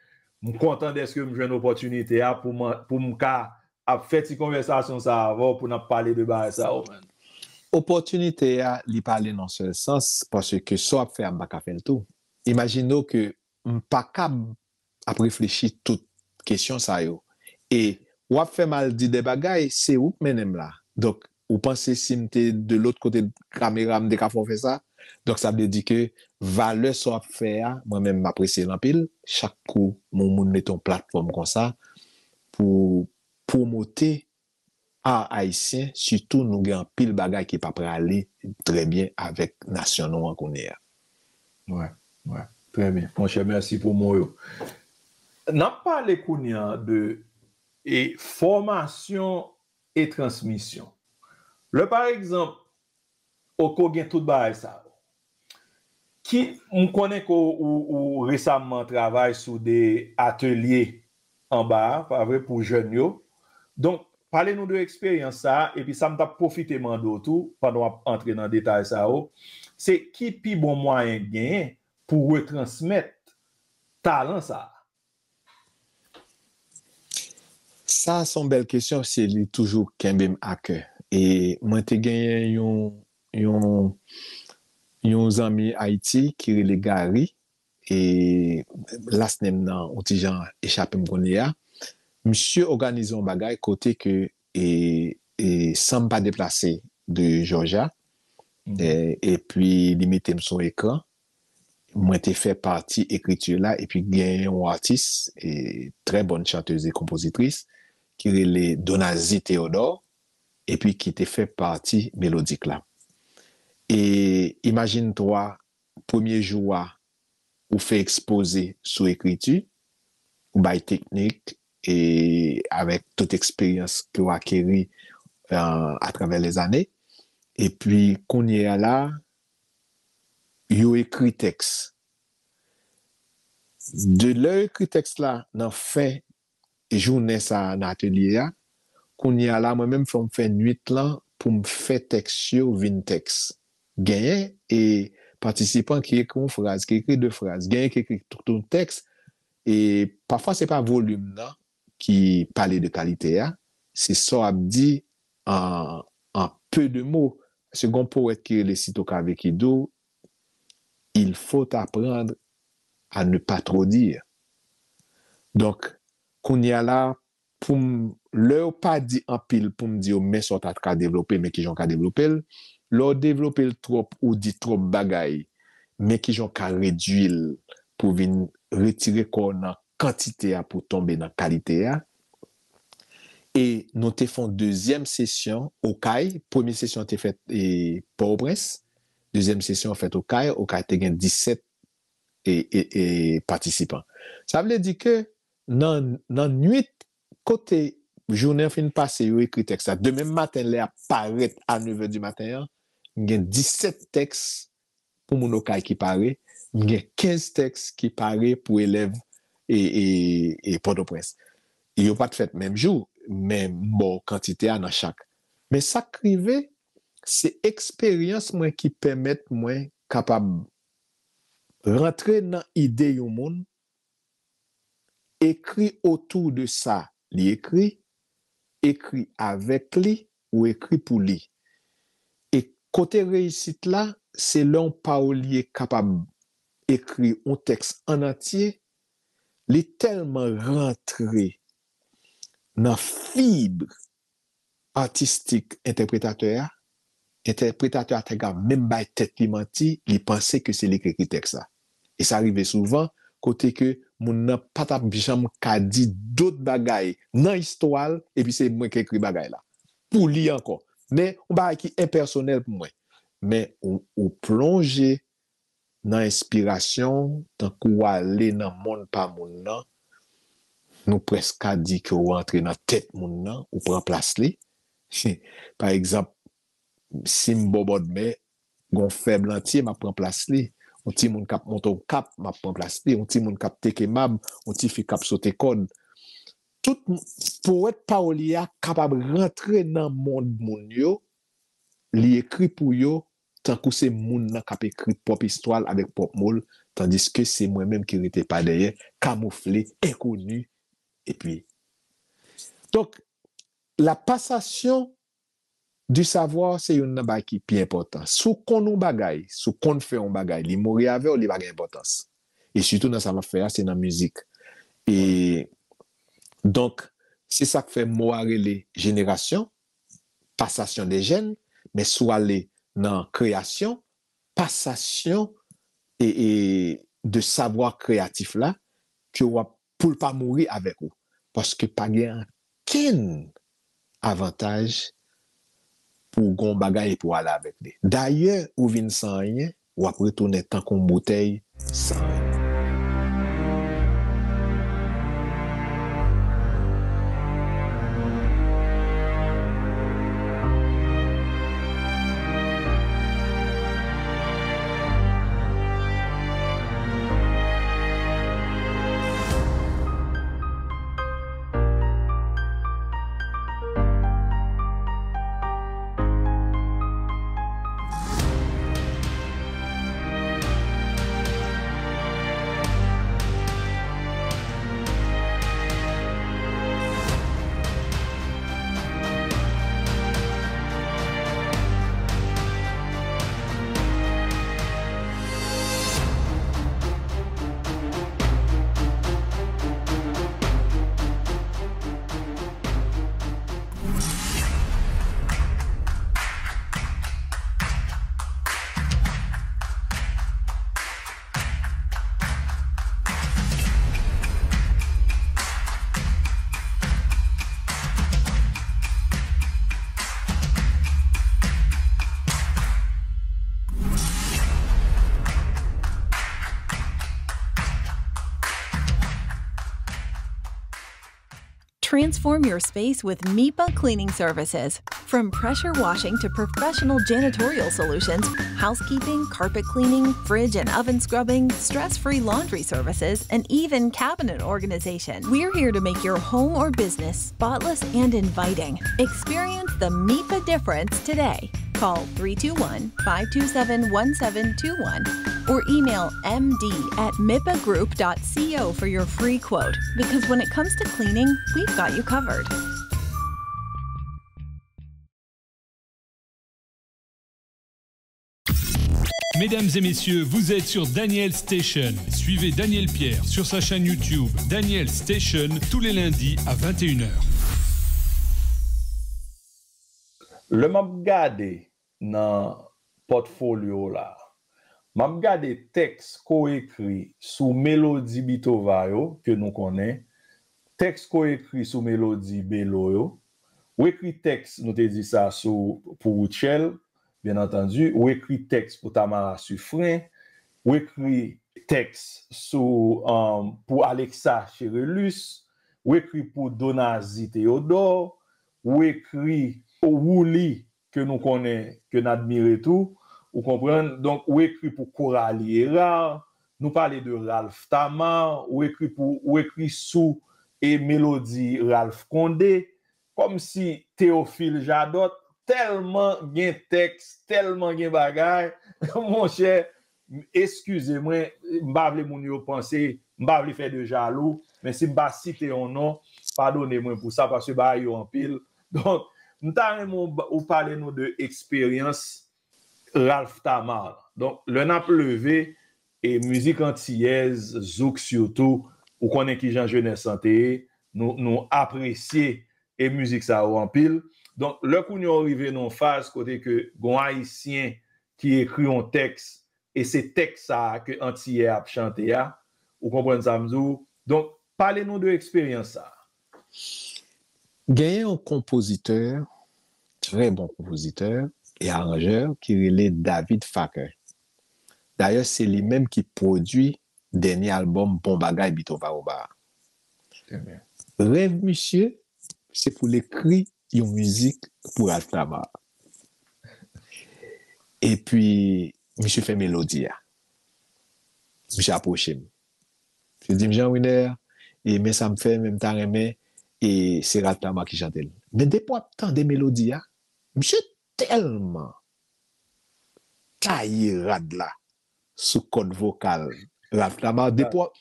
m kontan dèske m jwenn opòtinite a pou m, pou m ka ap fè ti konvèsasyon sa a avè w pou n ap pale de bagay sa yo, man. Opòtinite a, li pa ale nan sèl sans, paske sa w ap fè a, m pa ka fè l tou. Imajine w ke m pa kab ap reflechi tout kesyon sa yo. E w ap fè m al di de bagay, se ou k mennen m la. Donk, ou panse si m te de lòt kote kamera, m te ka fè w fè sa? Donk, sa vle di ke valè sa w ap fè a, mwen menm, m apresye l anpil. Chak kou yon moun mete yon platfòm konsa, pou pwomote ar ayisyen, sitou nou gen anpil bagay ki pa prale trè byen avèk nasyon nou an kounye a. Wè, wè, trè byen. Monchè, mèsi pou mo yo. N ap pale kounye a de e, fòmasyon e transmisyon. Lè, pa egzanp, ou ko gen tout bagay sa yo. Ki, m konnen ke ou, ou, ou resaman travay sou de atelye anba a, pa vre, pou jèn yo. Donk, pale nou de eksperyans sa a, epi sa m t ap pwofite mande w tou, pandan w ap antre nan detay sa yo, se ki pi bon mwayen genyen pou retransmèt talan sa a? Sa a se yon bèl kesyon, se li toujou kenbe m a kè. E mwen te genyen yon, yon, yon zanmi Ayiti ki rele Gary, e last name nan yon ti jan echape m kounye a. Misye òganize yon bagay kote ke, e, e, san m pa deplase de Jòjya, e, epi li mete m sou ekran. Mwen te fè pati ekriti la, epi gen yon atis, e, trè bòn chantez e konpozitris, ki rele Donazie Théodore, epi ki te fè pati melodik la. E imajine twa, premye jou a, ou fè ekspoze sou ekriti, ou bay teknik, e avèk tout eksperyans ke w akeri, euh, atravè lèzane. Epi, kounye a la, yo ekri tèks. De lè yo ekri tèks la, nan fen jounen sa a nan atelye a, kounye a la, mwen menm, fò m fè nwit lan pou m fè tèks yo vin tèks. Genyen, e, patisipan ki ekri yon fraz, ki ekri de fraz, genyen ki ekri tout yon tèks, e pafwa se pa volim nan ki pale de kalite a, se sa w ap di an, an peu de mots. Paske gen yon powèt ki rele Sito Kave ki di w, il faut apprendre à ne pas trop dire. Donk, kounye a la, pou m, lè yo pa di anpil pou m di yo, men sa w ta ka devlope, men kijan w ka devlope l. Lè w devlope l twòp, ou di twòp bagay, men kijan w ka redui l pou vin retire kò w nan kantite a pou tonbe nan kalite a. E nou te fè yon dezyèm sesyon Okay. Premye sesyon te fèt, e, Pòtoprens. Dezyèm sesyon fèt Okay. Okay te gen disèt e, e, e, patisipan. Sa vle di ke nan, nan nwit kote jounen an fin pase, yo ekri tèks la. Demen maten, lè ap parèt a nevè di maten an, m gen disèt tèks pou moun Okay ki pare, m gen kenz tèks ki pare pou elèv e, e, e Pòtoprens. Yo pa t fèt menm jou, men m ba w kantite a nan chak. Men sa k rive, se eksperyans mwen ki pèmèt mwen kapab rantre nan ide yon moun, ekri otou de sa li ekri, ekri avèk li ou ekri pou li. E kote reyisit la, se lè yon pawolye kapab ekri yon tèks an antye, li tèlman rantre nan fib atistik entèpretatè a, entèpretatè a te ka menm bay tèt li manti, li panse ke se li ki ekri tèks la. E sa rive souvan, kote ke moun nan pa t ap janm ka di dòt bagay nan istwa l, epi se mwen ki ekri bagay la. Pou li ankò. Men, yon bagay ki enpèsonèl pou mwen. Men, ou, ou plonje nan enspirasyon, tankou w ale nan monn pa moun nan, nou prèske ka di ke w rantre nan tèt moun nan, ou pran plas li. Pa egzanp, si m bò bòdmè, gon fèb lantye, m ap pran plas li. Yon timoun k ap monte yon kap, m ap pran plas li. Yon timoun k ap teke mab, yon tifi k ap sote kòd. Tout m-, powèt pawolye a kapab rantre nan monn moun yo, li ekri pou yo, tankou se moun nan k ap ekri pwòp istwa l avèk pwòp mo l, tandiske se mwen menm ki rete pa dèyè, kamoufle, enkoni, epi. Donk, la passation du savoir se youn nan bagay ki pi enpòtan. Si w konn yon bagay, si w konn fè yon bagay, li mouri avè w, li pa gen enpòtans. E sitou nan sa m ap fè a, se nan mizik. E donk, se sa k fè mo a rele jenerasyon, passation des jeunes, men si w ale nan kreyasyon, passation e, e de savoir créatif la, ke w ap, pou l pa mouri avèk ou. Paske pa gen ankenn avantaj pou w gen yon bagay epi w ale avèk li. Dayè, ou vin san anyen, w ap retounen tankou yon boutèy san anyen. Transform your space with Mipa Cleaning Services. From pressure washing to professional janitorial solutions, housekeeping, carpet cleaning, fridge and oven scrubbing, stress free laundry services, and even cabinet organization. We're here to make your home or business spotless and inviting. Experience the Mipa difference today. Call three two one, five two seven, one seven two one or email M D at mipagroup dot co for your free quote. Because when it comes to cleaning, we've got you covered. Mesdames et messieurs, vous êtes sur Daniel Station. Suivez Daniel Pierre sur sa chaîne YouTube Daniel Station tous les lundis à vingt et une heures. Lè m ap gade nan pòtfolyo w la, m ap gade tèks ke w ekri sou melodi Beethoven yo ke nou konnen, tèks ke w ekri sou melodi Belo yo, ou ekri tèks, nou te di sa, sou pou Rutshelle, byen antandi, ou ekri tèks pou Tamara Suffren, ou ekri tèks sou, um, pou Alexa Cherelus, ou ekri pou Donazy Théodore, ou ekri Wouli ke nou konnen, ke n admire tou, ou konprann? Donk, ou ekri pou Coralie Hérard, nou pale de Ralph Thamar, ou ekri pou, ou ekri sou e melodi Ralph Condé, kòmsi Théophile Jadot, tèlman gen tèks, tèlman gen bagay, monchè, eskize mwen, m pa vle moun yo panse, m pa vle fè de jalou, men si m pa site yon non, padone mwen pou sa, paske bagay yo anpil. Donk, m ta renmen ou, ou pale nou de eksperyans Ralph Thamar. Donk, lè n ap leve, e mizik antiyèz, zouk sitou, ou konnen kijan jenès lan te ye, nou, nou apresye e mizik sa yo anpil. Donk, lè kounye a w rive nan yon faz kote ke gon Ayisyen ki ekri yon tèks, e se tèks sa a ke Antiyè ap chante a, ou konprann sa m di w? Donk, pale nou de eksperyans sa a. Genyen yon konpozitè, trè bon konpozitè e aranjè, ki rele David Facker. Dayè, se li menm ki pwodui dènye albòm Bon Bagay Beethoven Aruba a. Rèv misye, se pou l ekri yon mizik pou Ralph Thamar. Epi, misye fè melodi a. Misye apwoche m. Misye di m, Jean Winer, e men sa m fè, men m ta renmen, e se Ralph Thamar ki chante l. Men depi w ap tande melodi a, misye tèlman taye rad la sou kòd vokal Ralph Thamar. Depi w ap,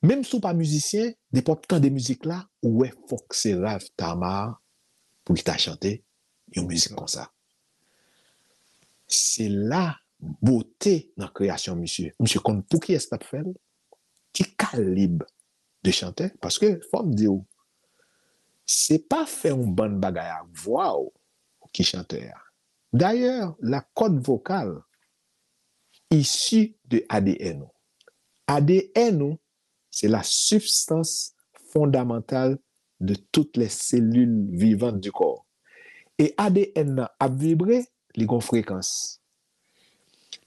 menm si w pa mizisyen, depi w ap tande mizik la, ou wè fòk se Ralph Thamar pou ki ta chante yon mizik konsa. Se la bote nan kreyasyon misye. Misye konn pou kiyès l ap fè l, ki kalib de chantè, paske fò m di w, se pa fè yon bann bagay ak vwa w ki chantè a. Dayè, la corde vocale issue de A D N ou. A D N ou, se la substance fondamentale de toutes les cellules vivantes du corps. E A D N nan ap vibre, li gon frekans.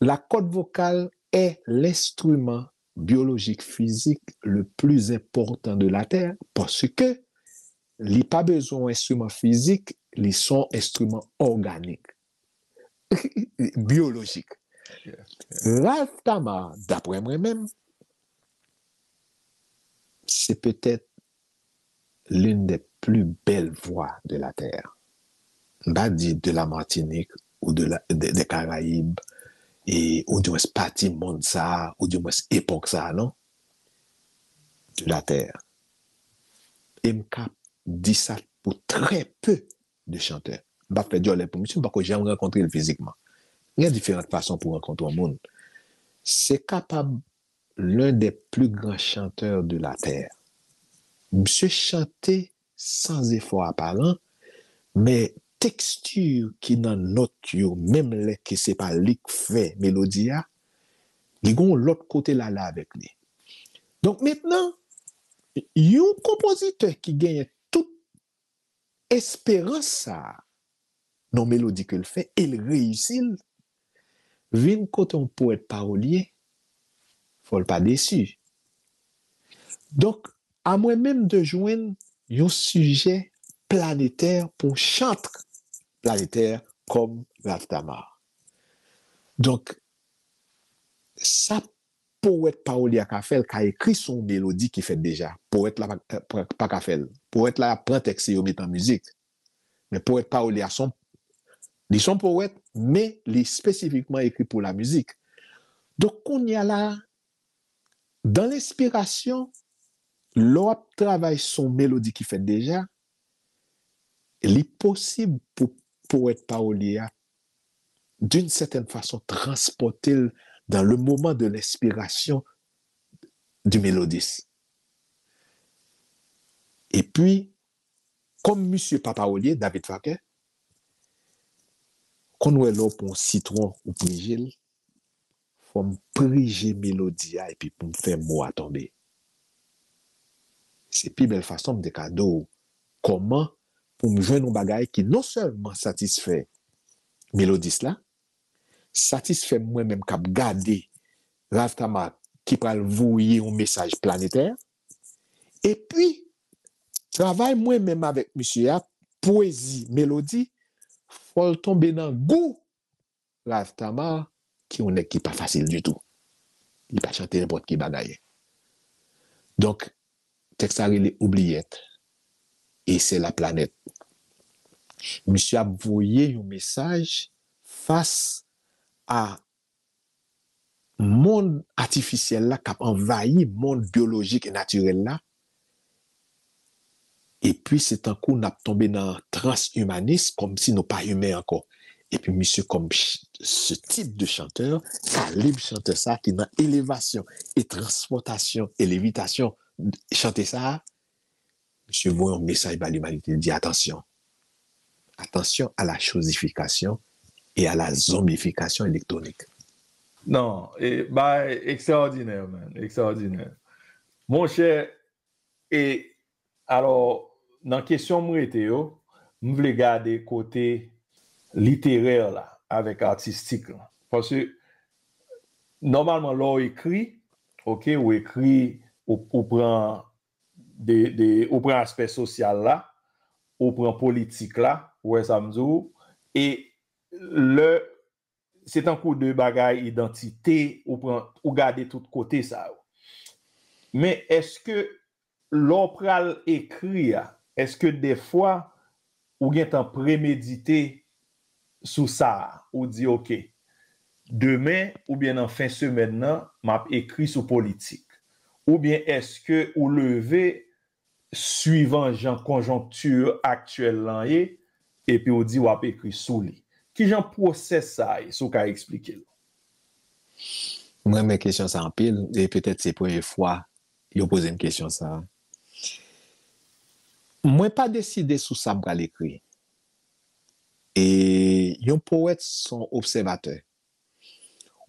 La corde vocale est l'instrument biologique physique le plus important de la Terre parce que li pa bezwen yon enstriman fizik, li se yon enstriman òganik, biyolojik. Ralph Thamar, daprè mwen menm, se petèt l'une des plus belles voix de la terre. M pa di de la Martinique ou de la, de, de Caraïbes, e, ou dimwens pati mond sa a, ou dimwens epòk sa a, non. De la terre. E m ka di sa pou trè pe de chantè. M p ap fè djòlè pou misye, m pako janm rankontre l fizikman. Gen diferan fason pou rankontre yon moun. Se kapab l'un des plus grands chanteurs de la terre. Misye chante san efò aparan, men teksti ki nan nòt yo, menm lè ke se pa li k fè melodi a, li gon lòt kote l ale avèk li. Donk mentnan, yon konpozitè ki genyen tout esperans sa a nan melodi ke l fè e l reyisi l, vin kote yon powèt pawolye, fò l pa desi. Donk, a mwen menm de jwenn yon sijè planetè pou yon chant planetè kòm Ralph Thamar. Donk, sa powèt pawolye a ka fè, l ka ekri sou yon melodi ki fèt deja. Powèt la pa, pa, pa ka fè l. Powèt la ap pran tèks li yo met an mizik. Men powèt pawolye a se yon, li se yon powèt, men li espesifikman ekri pou la mizik. Donk kounye a la, dan lenspirasyon, lè w ap travay sou yon melodi ki fèt deja, li posib pou powèt pawolye a d'une certaine façon, transpòte l dans le moment de l'inspiration du mélodiste. Epi, kòm misye pa pawolye, David Farquhar, konn wè lè w pran yon sitwon ou prije l, fò m prije melodi a epi pou m fè mo a tonbe. Se pi bèl fason m te ka di w kòman pou m jwenn yon bagay ki non sèlman satisfè melodis la, satisfè mwen menm k ap gade Ralph Thamar ki pral voye yon mesaj planetè, epi travay mwen menm avèk misye a, pwezi, melodi, fò l tonbe nan gou Ralph Thamar, ki yon nèg ki pa fasil ditou. Li pa chante nenpòt ki bagay. Donk, tèks la rele Oubliette, et c'est la planète. Misye ap voye yon mesaj fas a mond atifisyèl la k ap anvayi mond byolojik e natirèl la. Epi se tankou n ap tonbe nan transimanis, kòmsi nou pa imen ankò. Epi misye kòm ch-, ce type de chanteur, kalib chantè sa ki nan elevasyon e transpòtasyon e levitasyon chante sa a, misye voye yon mesaj ba limanite, li di, attention, attention à la chosification et à la zombification électronique. Non, e, bagay ekstraòdinè, man, ekstraòdinè. Monchè, e, alò, nan kesyon m rete yo, m vle gade kote literè la avèk atistik la. Paske, nòmalman, lè w ekri, oke, ou ekri, ou, ou pran de, de, ou pran aspè sosyal la, ou pran politik la, ou wè sa m di w, e lè, se tankou de bagay idantite, ou pran, ou gade tout kote sa yo. Men èske lè w pral ekri a, èske dèfwa ou gentan premedite sou sa a, ou di, oke, demen oubyen nan fen semèn nan, m ap ekri sou politik? Oubyen èske ou leve swivan jan konjonkti aktyèl lan ye, epi w di w ap ekri sou li? Kijan pwosès sa a ye, si w ka eksplike l? M renmen kesyon sa anpil, e petèt se premye fwa yo poze m kesyon sa a. Mwen pa deside sou sa m pral ekri. E yon powèt se yon obsèvatè.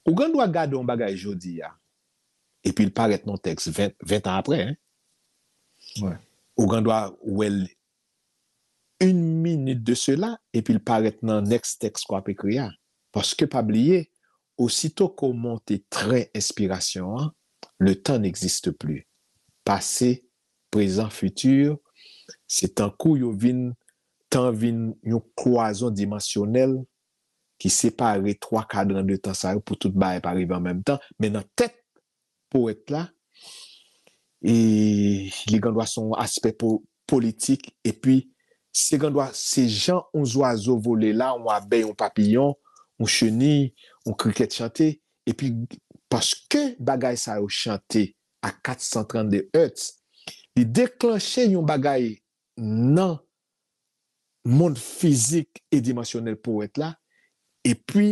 Ou gen dwa gade yon bagay jodi a, epi l parèt nan tèks ven, ven tan apre, en. Wi. Ou gen dwa wè l une minute de cela, epi l parèt nan next text ke w ap ekri a. Paske pa bliye, aussitôt que w monte tren enspirasyon an, le temps n'existe plus. Pase, prezan, fiti, se tankou yo vin, tan vin yon klwazon dimansyonèl ki separe twa kadran de tan sa yo pou tout bagay pa rive an menm tan, men nan tèt powèt la, e li gen dwa se yon aspè po-, politik, epi se gen dwa se jan yon zwazo vole la, yon abèy, yon papiyon, yon cheni, yon krikèt chante, epi paske bagay sa yo chante a kat san trannde hertz, li deklanche yon bagay nan mond fizik e dimansyonèl powèt la, epi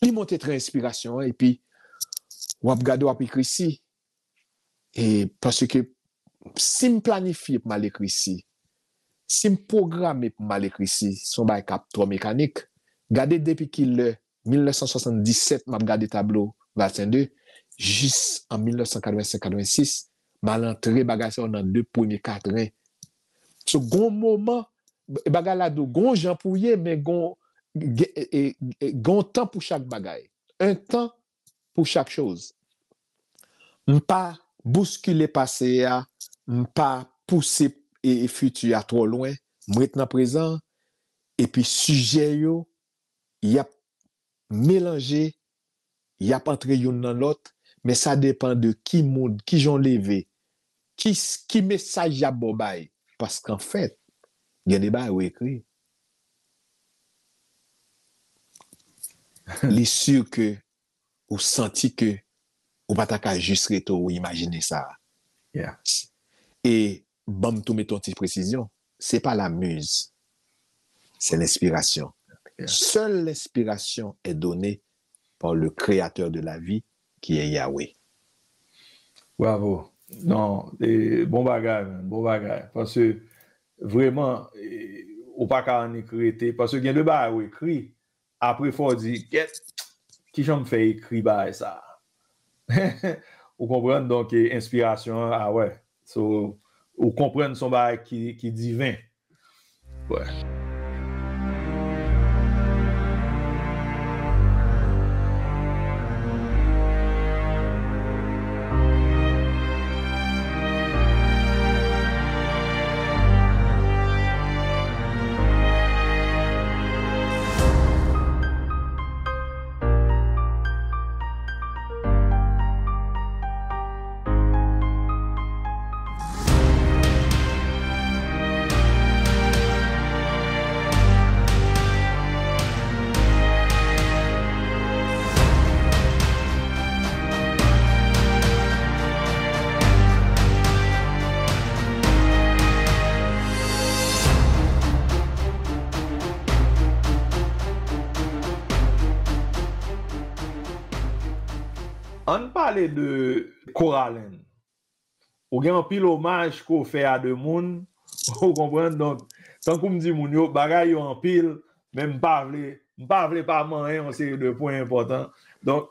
li monte tren enspirasyon an, epi w ap gade, w ap ekri si. E paske si m planifye pou m al ekri si, si m pwograme pou m al ekri si, se yon bagay k ap twò mekanik. Gade depi ki lè, mil nèf san swasanndisèt, m ap gade tablo Valsin de, jis an mil nèf san katrevensenk katrevensis, m al antre bagay sa yo nan de premye katren. So, gon moman, bagay la di w, gon jan pou ye, men gon, gen, e, e, e, gon tan pou chak bagay. Un temps pour chaque chose. M pa bouskile pase a, m pa pouse, e, e fiti a twò lwen, m ret nan prezan, epi sijè yo, y ap melanje, y ap antre youn nan lòt, men sa depann de ki mood, ki jan w leve, ki, ki mesaj y ap ba w bay. Paske anfèt, gen de bagay ou ekri. Li si ke ou santi ke ou pa ta ka jis rete ou imajine sa. Yeah. E ban m tou mete yon ti presizyon. Se pa la muse. C'est l'inspiration. Yeah. Seule l'inspiration est donnée par le créateur de la vie, qui est Yahweh. Bravo. Non, e, bon bagay, man. Bon bagay. Paske, vreman, e, ou pa ka annik rete. Paske gen de bagay ou ekri, apre fò w di, gèt, kijan m fè ekri bagay sa a? Ou konprann? Donk, e, enspirasyon an, a wè. So, ou konprann se yon bagay ki, ki diven. Wè. Ann pale de Coraline. Ou gen anpil omaj ke w fè a de moun, ou konprann? Donk, tankou m di moun yo, bagay yo anpil, men m pa vle, m pa vle pa manyen yon seri de pwen enpòtan. Donk,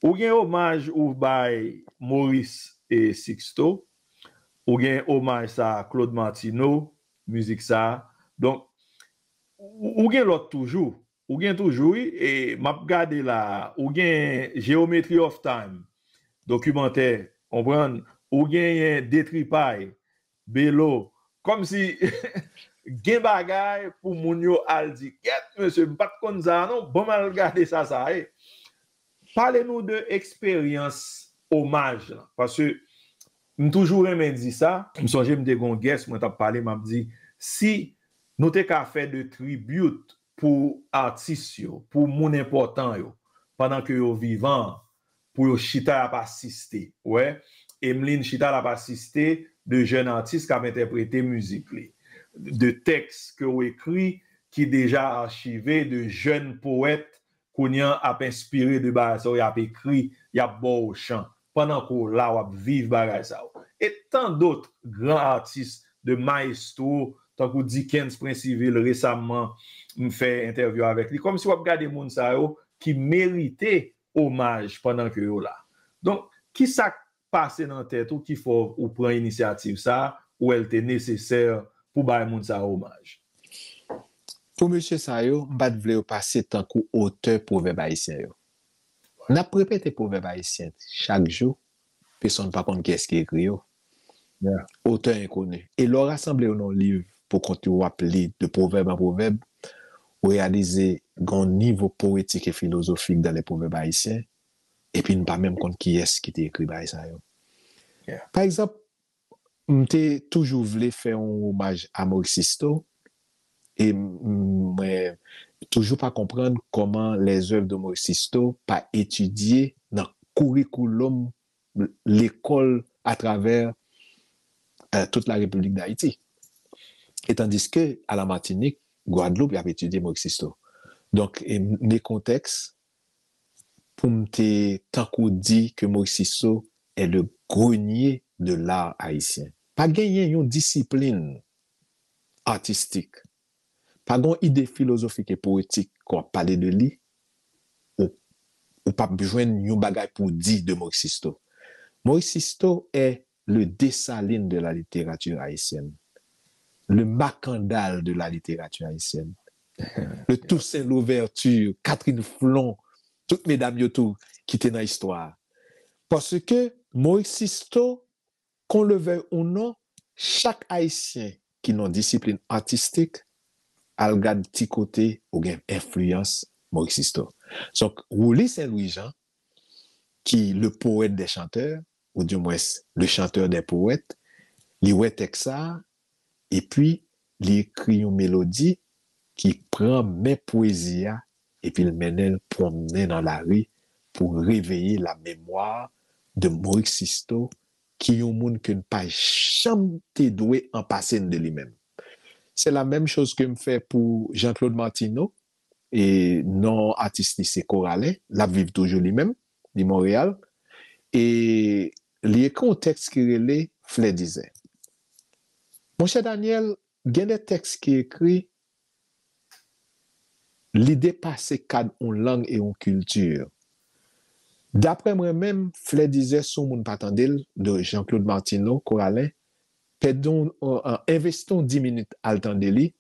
ou gen omaj ou bay Maurice e Sixto, ou gen omaj sa Claude Martineau, mizik sa. Donk, ou, ou gen lòt toujou. Ou gen toujou, wi, e m ap gade la, ou gen Geometry of Time, dokimantè, konprann? Ou genyen Detripay, Belo, kòmsi gen bagay pou moun yo al di, gèt, mesye, m pa t konn sa a non, ban m al gade sa sa ye. Pale nou de eksperyans omaj lan, paske m toujou renmen di sa, m sonje m te gen yon guest, mwen t ap pale, m ap di, si nou te ka fè de tribute pou atis yo, pou moun enpòtan yo, pandan ke yo vivan, pou yo chita y ap asiste. Ou wè, Emeline chita l ap asiste de jèn atis k ap entèprete mizik li, de tèks ke w ekri ki deja achive, de jèn powèt kounye a ap enspire de bagay sa yo, y ap ekri, y ap ba w chan. Pandan ke w la, w ap viv bagay sa yo. E tan dòt gran atis, de mayestwo, tankou Dickens Prince Evil, resaman, m fè entèvyou avèk li. Kòmsi w ap gade moun sa yo ki merite omaj pandan ke yo la. Donk, ki sa k pase nan tèt ou ki fè w pran inisyativ sa a ou wè l te nesesè pou bay moun sa yo omaj? Pou mesye sa yo, m pa t vle yo pase tankou otè pwovèb ayisyen yo. N ap repete pwovèb ayisyen chak jou, pèsonn pa konn kiyès ki ekri yo. Otè enkoni. E lè w rasanble yo nan yon liv pou kont ou, w ap li de pwovèb an pwovèb, ou reyalize gen yon nivo powetik e filozofik dans les proverbes haïtiens, epi n pa menm konn kiyès ki te ekri bagay sa yo. Pa egzanp, m te toujou vle fè yon omaj a Maurice Sisto, e mwen toujou pa konprann kòman les œuvres de Maurice Sisto pa etidye nan kourikoulòm lekòl atravè euh, toute la République d'Haïti. Et tandis que à la Martinique, Gwadloup, y ap etidye Maurice Sisto. Donk, e m gen kontèks pou m te tankou di ke Maurice Sisto est le grenier de l'art haïtien. Pa genyen yon disiplin atistik, pa gen yon ide filozofik e powetik ke w ap pale de li, ou, ou p ap jwenn yon bagay pou w di de Maurice Sisto. Maurice Sisto est le Dessalines de la littérature haïtienne, le Makandal de la littérature haïtienne, le Toussaint Louverture, Catherine Flon, tout medam yo tou ki te nan istwa a. Paske Maurice Sisto, qu'on le veuille ou non, chak Ayisyen ki nan disiplin atistik, al gad ti kote ou gen enfliyans Maurice Sisto. Donk, Wooly Saint Louis Jean, ki le poète des chanteurs, ou dimwens le chanteur des poètes, li wè tèks sa a, epi li ekri yon melodi ki pran men pwezi a, epi l mennen l pwonmnen nan lari pou reveye la mémoire de Maurice Sisto, ki yon moun ke n pa janm te dwe anpase n de li menm. Se la menm choz ke m fè pou Jean-Claude Martineau, e non atis li se Koralen, l ap viv toujou li menm, li Monreyal, e li ekri yon tèks ki rele Flè dizè. Monchè Daniel, gen de tèks ki ekri, li depase kad yon lang e yon kilti. Daprè mwen menm, Flè dizè, si yon moun pa tande l, de Jean-Claude Martineau, Koralen, pèdi yon, envesti yon dis minit al tande li.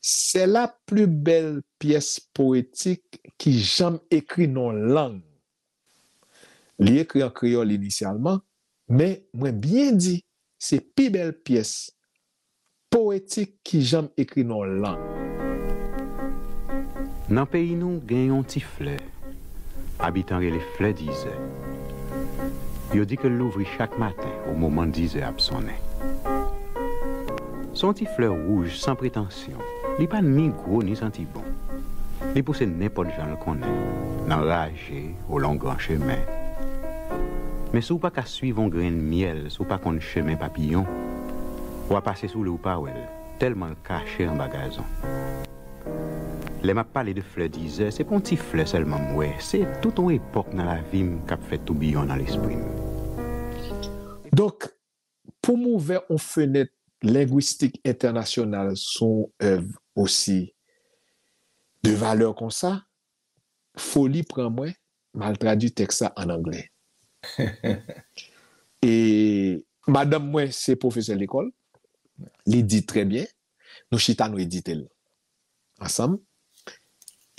C'est la plus belle pièce poétique ki janm ekri nan yon lang. Li ekri an kreyòl inisyalman, men mwen byen di, se pi bèl pyès powetik ki janm ekri nan yon lang. Nan peyi nou, gen yon ti flè, abitan rele flè dizè. Yo di ke l louvri chak maten o moman dizè ap sonnen. Se yon ti flè wouj san pretansyon. Li pa ni gwo ni santi bon. Li pouse nenpòt jan l konnen, nan raje, olon gran chemen. Men si w pa ka swiv yon grenn myèl, si w pa konn chemen papiyon, w a pase sou li w pa wè l, tèlman l kache anba gazon. Lè m ap pale de flè dizè, se pa yon ti flè sèlman m wè, se tout yon epòk nan lavi m k ap fè toubiyon nan lespri m. Donk, pou m ouvè yon fenèt lengwistik entènasyonal sou yon èv osi de valè konsa, foli pran mwen, m al tradui tèks la ann anglè. E madanm mwen se pwofesè lekòl, li di trè byen, nou chita nou edite l ansanm,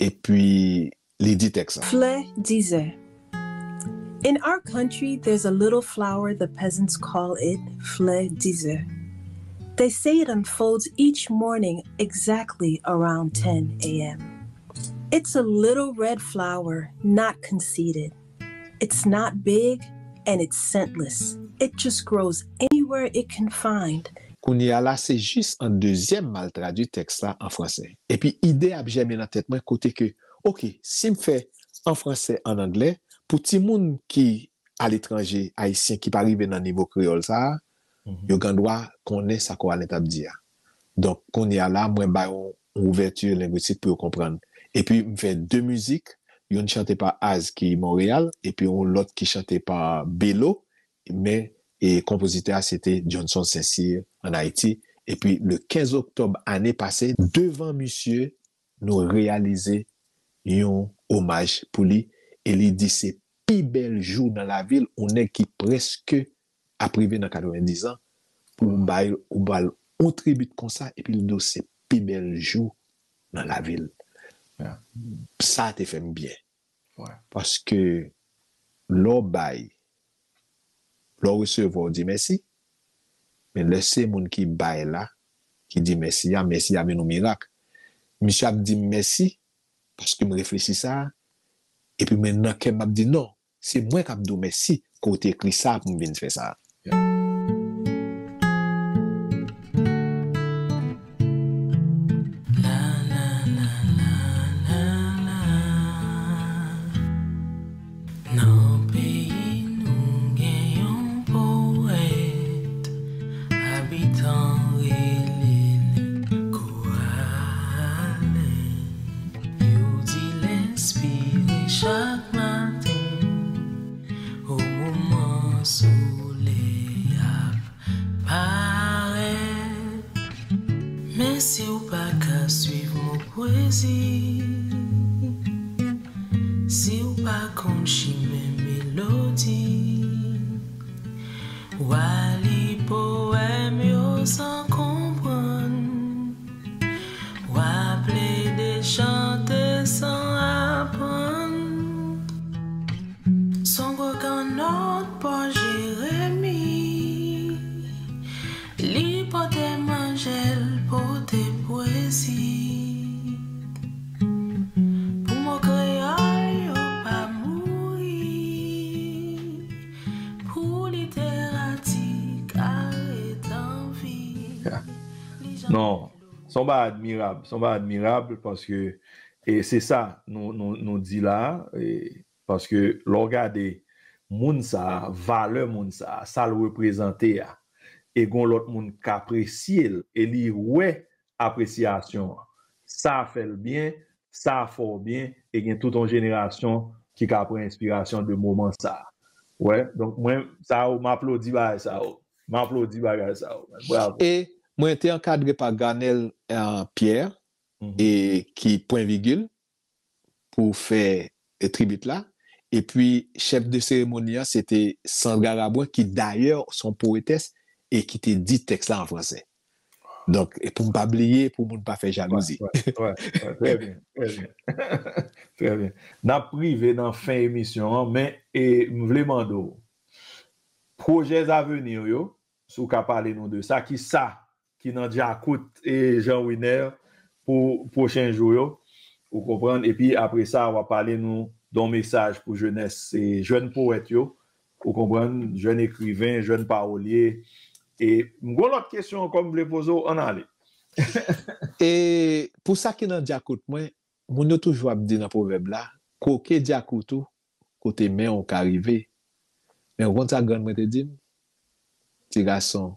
epi li di tèks la. Flè dizè. In our country, there's a little flower the peasants call it flè dizè. They say it unfolds each morning exactly around ten a m. It's a little red flower, not conceited. It's not big, and it's scentless. It just grows anywhere it can find. Kounye a la, se jis an dezyèm m al tradui tèks la an fransè. Epi ide ap jèmen nan tèt mwen kote ke, oke, si m fè an fransè, an anglè, pou timoun ki aletranje, ayisyen ki pa rive nan nivo kreyòl sa a, yo gen dwa konnen sa Koralen t ap di a. Donk, kounye a la, mwen ba yo yon ouvèti lengwistik pou yo konprann. Epi, m fè de mizik, youn chante pa Az ki Monreyal, epi yon lòt ki chante pa Belo, men e konpozitè a se te Johnson Saint-Cyr ann Ayiti. Epi, le kenz oktòb ane pase, devan misye, nou reyalize yon omaj pou li, e li di se pi bèl jou nan lavi l, yon nèg ki prèske ap rive nan katrevendiz an, pou w bay, ou ba l yon tribit konsa, epi l di w se pi bèl jou nan lavi l. Sa te fè m byen. Paske lè w bay, lè w resevwa, w di mèsi. Men lè se moun ki bay la, ki di mèsi a, mèsi a vin yon mirak. Misye ap di m mèsi paske m reflechi sa, epi men nan kè m ap di non, se mwen k ap di w mèsi ke w te ekri sa pou m vin fè sa. Nan peyi nou gen yon powèt, abitan rele l Koralen. Yo di l enspire chak maten, o moman solèy ap parèt. Men si w pa ka swiv mo pwezi, si w pa konn chimen melodi, w a li powèm yo san konprann, w a plede chante san aprann. Son gwo kannòt pa Jeremi, li pote manje, l pote pwezi. Pou mo kreyòl yo pa mouri, pou literati ka ret an vi. Non, se yon bagay admirab, se yon bagay admirab paske e se sa nou, nou, nou di la, e, paske lè w gade moun sa a, valè moun sa a, sa l reprezante a, e gon lòt moun k apresye l, e li wè apresyasyon an. Sa fè l byen, sa fè w byen, e gen tout yon jenerasyon ki ka pran enspirasyon de moman sa a. Wè, donk mwen, sa yo, m aplodi bagay sa yo. M aplodi bagay sa yo. Bravo. E mwen te ankadre pa Ganel uh, Pierre, e ki pwen vigil pou fè tribit la. Epi chèf de seremoni an se te Sandra Rabouin ki dayè se yon powetès e ki te di tèks la an fransè. Donk pou m pa bliye, pou moun pa fè jalouzi. Trè byen, trè byen. Trè byen. N ap rive nan fen emisyon an, men e, m vle mande w pwojè zaveni w yo, si w ka pale nou de sa, ki sa ki nan djakout e Jean Winer pou pwochen jou yo, ou konprann, epi apre sa w ap pale nou don mesaj pou jenès, e jèn powèt yo, ou konprann, jèn ekriven, jèn pawolye, e m gon lòt kesyon ankò m vle poze w, ann ale. E pou sa ki nan djakout mwen, moun yo toujou ap di nan pwovèb la, koke djakout ou kote men w ka rive. Men ou konn sa grann mwen te di m? Ti gason,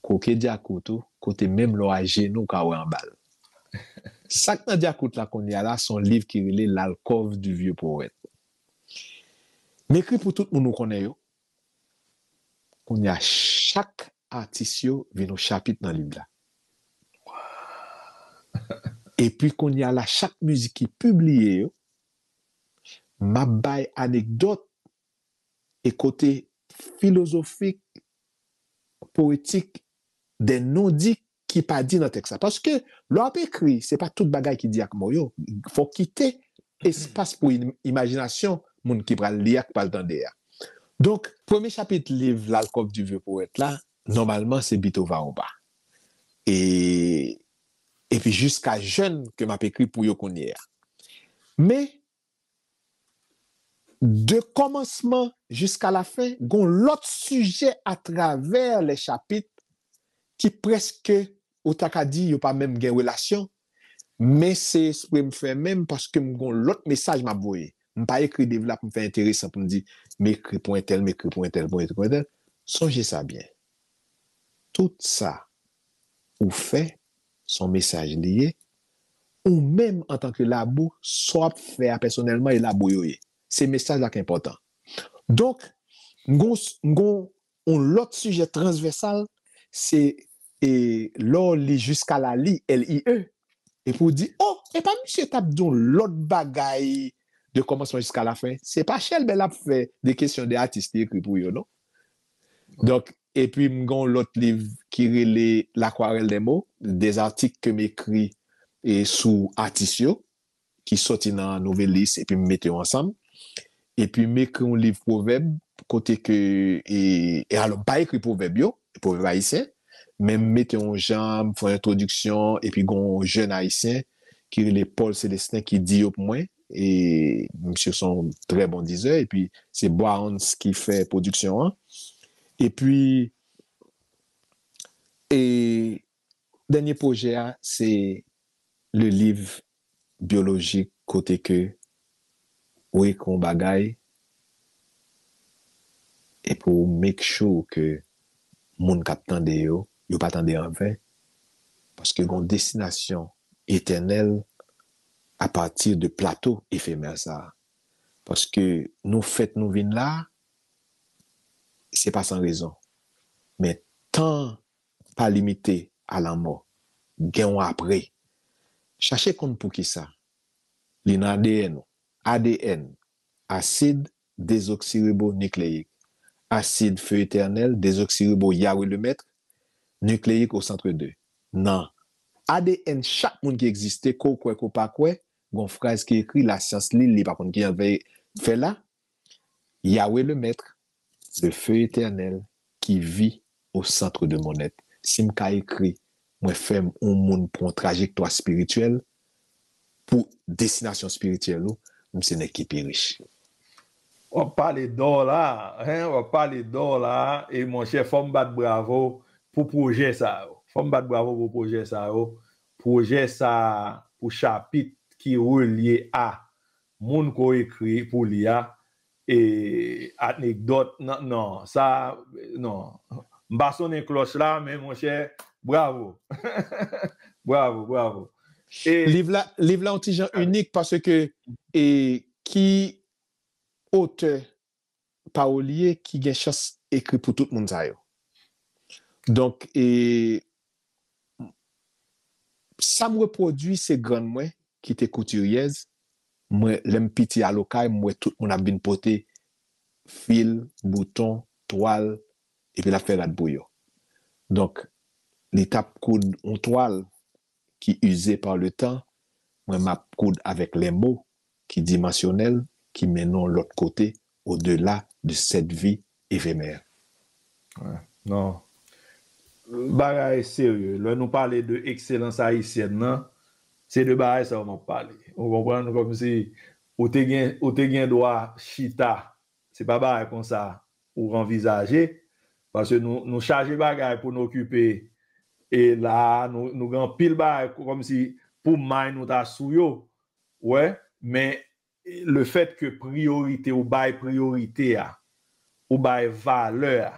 koke djakout ou kote menm lè w ajenou w ka wè anba l. Sa k nan djakout la kounye a la se yon liv ki rele L'alcôve du vieux poète. M ekri pou tout moun ou konnen yo. Kounye a chak atis yo vin yon chapit nan liv la. Epi kounye a la chak mizik ki pibliye yo, m ap bay anekdòt e kote filozofik, powetik, de non di ki pa di nan tèks la. Paske lè w ap ekri, se pa tout bagay ki di ak mo yo. Fò w kite espas pou imajinasyon moun ki pral li a, ki pral tande a. Donk, premye chapit liv L'alcôve du vieux poète la, nòmalman se Bito Vaoba. E epi jiska jèn ke m ap ekri pou yo kounye a. Men de kòmansman jiska lafen, gon lòt sijè atravè lè chapit ki prèske ou ta ka di yo pa menm gen relasyon, men se espre m fè menm paske m gon lòt mesaj m ap voye. M pa ekri dev la pou m fè enteresan pou m di m ekri pou entèl, m ekri pou entèl, pou entèl, pou entèl. Sonje sa byen. Tout sa ou fè, se yon mesaj li ye. Ou menm antanke labo, sa w ap fè a pèsonèlman e labo yo ye. Se mesaj la ki enpòtan. Donk, m gon, m gon yon lòt sijè transvèsal, se e, lè w li jiska la li, L I E, epi w di, o, epa misye t ap di yon lòt bagay de kòmansman jiska lafen. Se pa Chèlbè l ap fè de kesyon de atis li ekri pou yo, non? Donk, Epi m gen yon lòt liv ki rele L'Aquarelle des mots, des articles ke m ekri e sou atis yo, ki soti nan Nouvelliste, epi m mete yo ansanm. Epi m ekri yon liv pwovèb, kote ke, e, e alò, m pa ekri pwovèb yo, pwovèb ayisyen, men m mete yon jan, m fè yon entwodiksyon, epi gen yon jèn ayisyen ki rele Paul Célestin ki di yo pou mwen, e misye se yon trè bon dizè, epi se Browns ki fè pwodiksyon an. Epi, e dènye pwojè a, se le liv byolojik kote ke ou ekri yon bagay epi ou make sure ke moun k ap tande yo, yo pa tande anven, paske gen yon destinasyon etènèl apati de plato efemè sa a. Paske nou fèt, nou vin la, se pa san rezon. Men tan pa limite a lanmò. Gen yon apre. Chache konn poukisa. Li nan A D N ou. A D N, asid dezoksiribonikleyik. Asid feu éternel, désoxyribo Yahweh le Maître, nucléique au centre deux. Nan A D N chak moun ki egziste, ke w kwè, ke w pa kwè, gen yon fraz ki ekri, lasyans li, li pa konn ki jan l fè, fè la, Yahweh le Maître, le feu éternel qui vit au centre de mon être. Si m ka ekri, mwen fè m yon moun pou yon trajektwa espirityèl, pou destinasyon espirityèl ou, m se nèg ki pi rich. W ap pale dò la, hein, w ap pale dò la, e monchè, fò m bat bravo pou pwojè sa yo. Fò m bat bravo pou pwojè sa yo. Pwojè sa pou chapit ki relye a moun ke w ekri pou li a, e anekdòt, non, non, sa, non. M pa sonnen klòch la, men monchè, bravo. Bravo, bravo. E liv la, liv la yon ti jan inik paske e ki otè pawòl ye ki gen chans ekri pou tout moun sa yo. Donk, e, sa m repwodui se grann mwen ki te koutiryèz. Mwen, lè m piti al okay, m wè tout moun ap vin pote fil, bouton, twal, epi l ap fè rad pou yo. Donk, li t ap koud yon twal ki usé par le temps, mwen m ap koud avèk les mots ki dimansyonèl, ki mennen w lòt kote, au-delà de cette vie éphémère. Non. Bagay serye. Lè nou pale de ekselans ayisyèn nan, se de bagay sa yo m ap pale. Ou konprann? Kòmsi ou te gen, ou te gen dwa chita. Se pa bagay konsa ou anvizaje. Paske nou, nou chaje bagay pou n okipe. E la, nou, nou gen anpil bagay kòmsi pou may nou ta sou yo. Wè, men le fèt ke priyorite, ou bay priyorite a, ou bay valè a,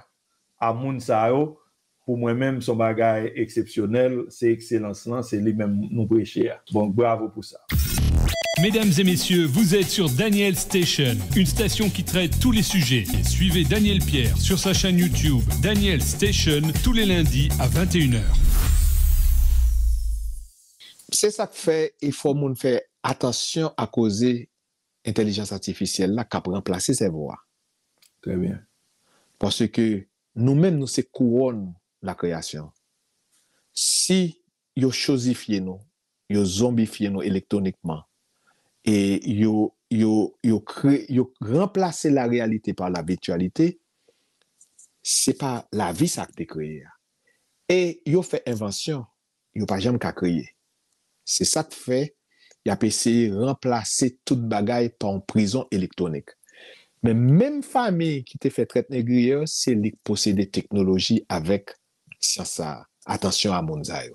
a moun sa yo, pou mwen menm, se yon bagay eksepsyonèl, se ekselans lan, se li menm nou preche a. Bon, bravo pou sa. Mesdames et messieurs, vous êtes sur Daniel Station, une station qui traite tous les sujets. Suivez Daniel Pierre sur sa chaîne YouTube, Daniel Station, tous les lundis à vingt et une heures. Se sa k fè e fò moun fè atansyon a koze entèlijans atifisyèl la k ap ranplase sèvo a. Trè byen. Paske nou menm, nou se kouwòn lakreyasyon. Si yo chozifye nou, yo zonbifye nou elektwonikman, e yo, yo, yo, kre, yo ranplase la réalité par la virtualité, se pa lavi sa k te kreye a. E yo fè envansyon yo pa janm ka kreye. Se sa k fè y ap eseye ranplase tout bagay pa yon prizon elektwonik. Men menm fami ki te fè trèt negriye, se li k posede teknoloji avèk syans sa a. Atansyon a moun sa yo.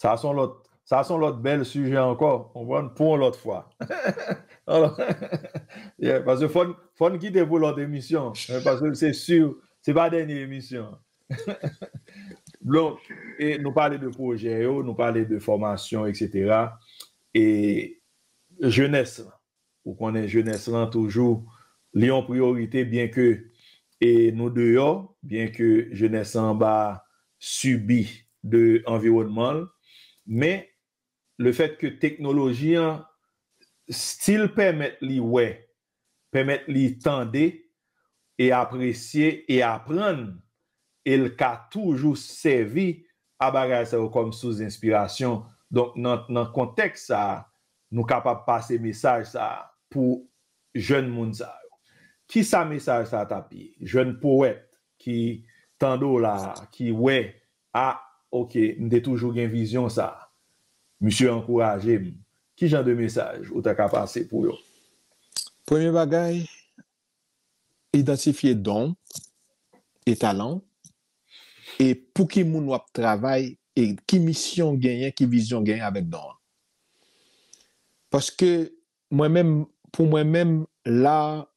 Sa se yon lòt, sa se yon lòt bèl sijè ankò, konprann, pou yon lòt fwa. Paske fò n kite pou lòt emisyon, paske se si, se pa dènye emisyon. Donk, e nou pale de pwojè yo, nou pale de fòmasyon, etsetera. E jenès lan, ou konnen jenès lan toujou, li yon priyorite, byen ke e nou deyò, byen ke jenès lan anba sibi de anviwònman l, men le fèt ke teknoloji an still pèmèt li wè, pèmèt li tande e apresye e aprann e l ka toujou sèvi a bagay sa yo kòm sous enspirasyon. Donk, nan, nan kontèks sa a, nou kapab pase mesaj sa a pou jèn moun sa yo. Kisa mesaj sa a t ap ye? Jèn powèt ki tande w la a, ki wè, a, oke, m te toujou gen vizyon sa a. Misye ankouraje m. Ki jan de mesaj ou ta ka pase pou yo? Premye bagay, idantifye don w e talan w, e pou ki moun w ap travay, e ki misyon w genyen, ki vizyon w genyen avèk don an. Paske mwen menm, pou mwen menm, l'art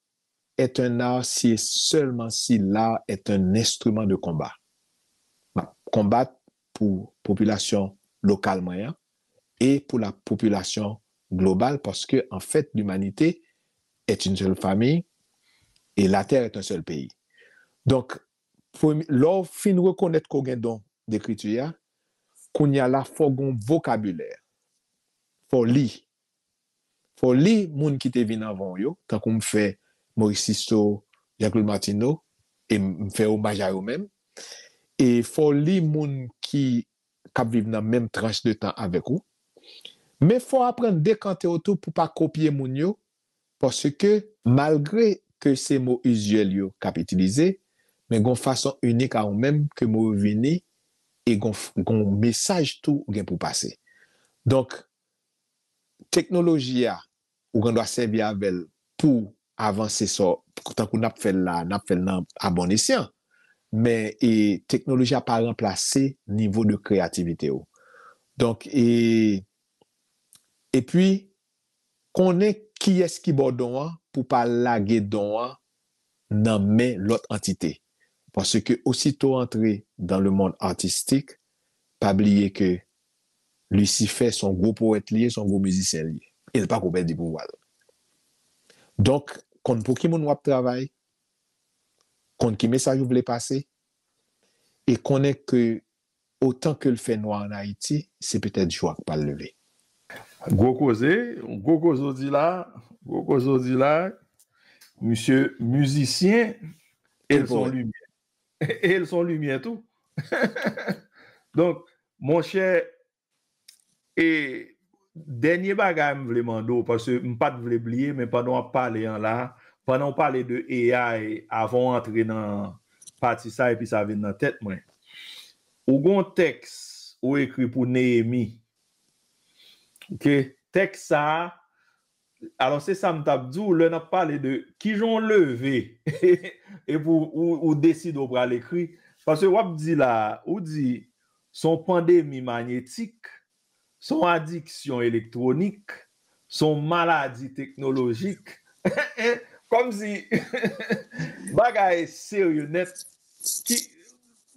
est un art si et seulement si l'art est un instrument de combat. M ap konbat pou popilasyon lokal mwen an e pou la popilasyon global, paske, an fèt, l'humanité est une seule famille et la terre est un seul pays. Donk, premye, lè w fin rekonèt ke w gen don dekriti a, kounye a la, fò w gen yon vokabilè. Fò w li. Fò w li moun ki te vin anvan w yo, tankou m fè Maurice Sisto, Jean-Claude Martineau, e m fè omaj a yo menm. E fò w li moun ki k ap viv nan menm tranch de tan avèk ou. Men fò w aprann dekante w tou pou w pa kopye moun yo, paske malgre ke se mo izyèl yo k ap itilize, men gon fason inik a ou menm ke mo yo vini, e gon, gon mesaj tou ou gen pou pase. Donk, teknoloji a, ou gen dwa sèvi avè l pou avanse sa, tankou n ap fè l la, n ap fè l nan a bon esyan. Men e, teknoloji a pa ranplase nivo de kreyativite w. Donk, e, epi, konnen kiyès ki ba w don an pou pa lage don an nan men lòt antite. Paske osito w antre dans le monde artistique, pa bliye ke Lisifè se yon gwo powèt li ye, se yon gwo mizisyen li ye. E l pako pèdi pouvwa l. Donk, konn pou ki moun w ap travay, konn ki mesaj ou vle pase, e konnen ke otan ke l fè nwa ann Ayiti, se petèt jou a k pral leve. Gwo koze, gwo koze w di la, gwo koze w di la, misye mizisyen, e l se yon limyè. E l se yon limyè tou. Donk, monchè, e dènye bagay m vle mande w, paske m pa t vle bliye, men pandan w ap pale an la, pandan w pale de A I, avan w antre nan pati sa, epi sa vin nan tèt mwen. Ou gon tèks ou ekri pou Neyemi. Oke? Tèks sa a, alò, se sa m t ap di w, lè n ap pale de kijan w leve, epi w, ou, ou deside w pral ekri. Paske w ap di la, ou di, se yon pandemi manyetik, se yon adiksyon elektwonik, se yon maladi teknolojik. Kòmsi bagay serye nèt. Ki,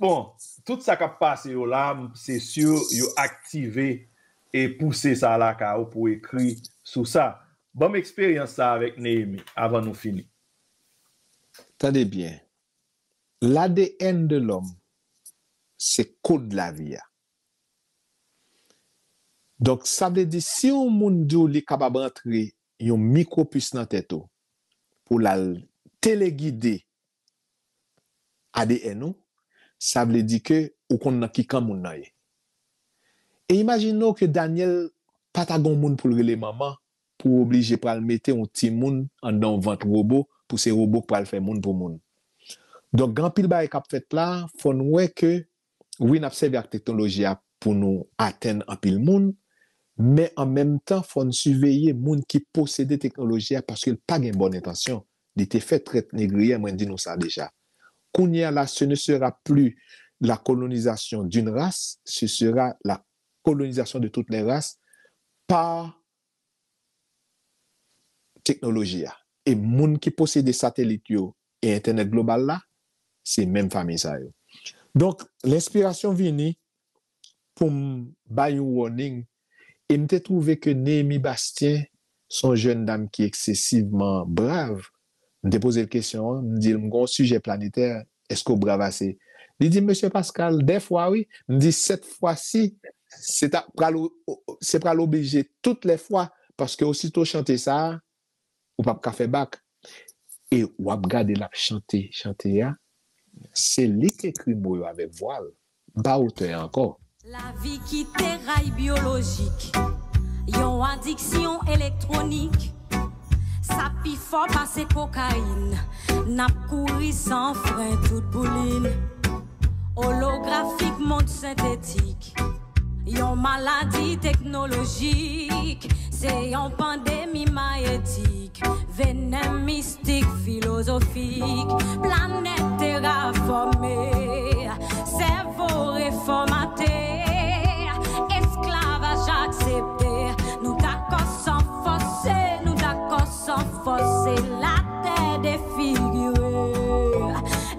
bon, tout sa k ap pase yo la, m, se si yo aktive e pouse sa lakay ou pou ekri sou sa. Ban m eksperyans sa avèk Neyemi avan nou fini. Tande byen. L'A D N de l'homme, se kod lavi a. Donk, sa vle di, si yon moun di w li kapab antre yon mikropis nan tèt ou, pou l al telegide A D N ou, sa vle di ke ou konn nan ki kan moun nan ye. E imajine w ke Daniel pa ta gen yon moun pou l rele manman, pou w oblije pral mete yon timoun anndan yon vant wobo, pou se wobo k pral fè moun pou moun. Donk, gen anpil bagay k ap fèt la, fò n wè ke, wi, n ap sèvi ak teknoloji a pou nou atenn anpil moun, men an menm tan, fò n siveye moun ki posede teknoloji a, paske l pa gen bòn entansyon. Li te fè trèt negriyè, mwen di nou sa deja. Kounye a la, ce ne sera plus la colonisation d'une race, ce sera la colonisation de toutes les races par teknoloji a. E moun ki posede satelit yo e entènèt global la, se menm fanmi sa yo. Donk, lenspirasyon vini pou m bay yon warning, e m te twouve ke Neyemi Bastien se yon jèn dam ki eksesivman brav. M te poze l kesyon an, m di l, "M gen yon sijè planetè, èske w brav ase?" Li di, "Mesye Pascal, dèfwa wi." M di, "Sèt fwa si, se ta pral, se pral oblije tout lè fwa, paske osito chante sa a, ou p ap ka fè bak." E w ap gade l ap chante, chante a, Se li k ekri mo yo avèk vwa l. M pa otè ankò. Lavi kite ray byolojik, yon adiksyon elektwonik. Sa pi fò pase kokayin, n ap kouri san fren tout boulin. Olografik, mond sentetik, yon maladi teknolojik, se yon pandemi mayetik, venè mistik, filozofik, planèt terafòme, sèvo refòmate, esklavaj aksepte. Nou dakò san fòse, nou dakò san fòse, latè defigire,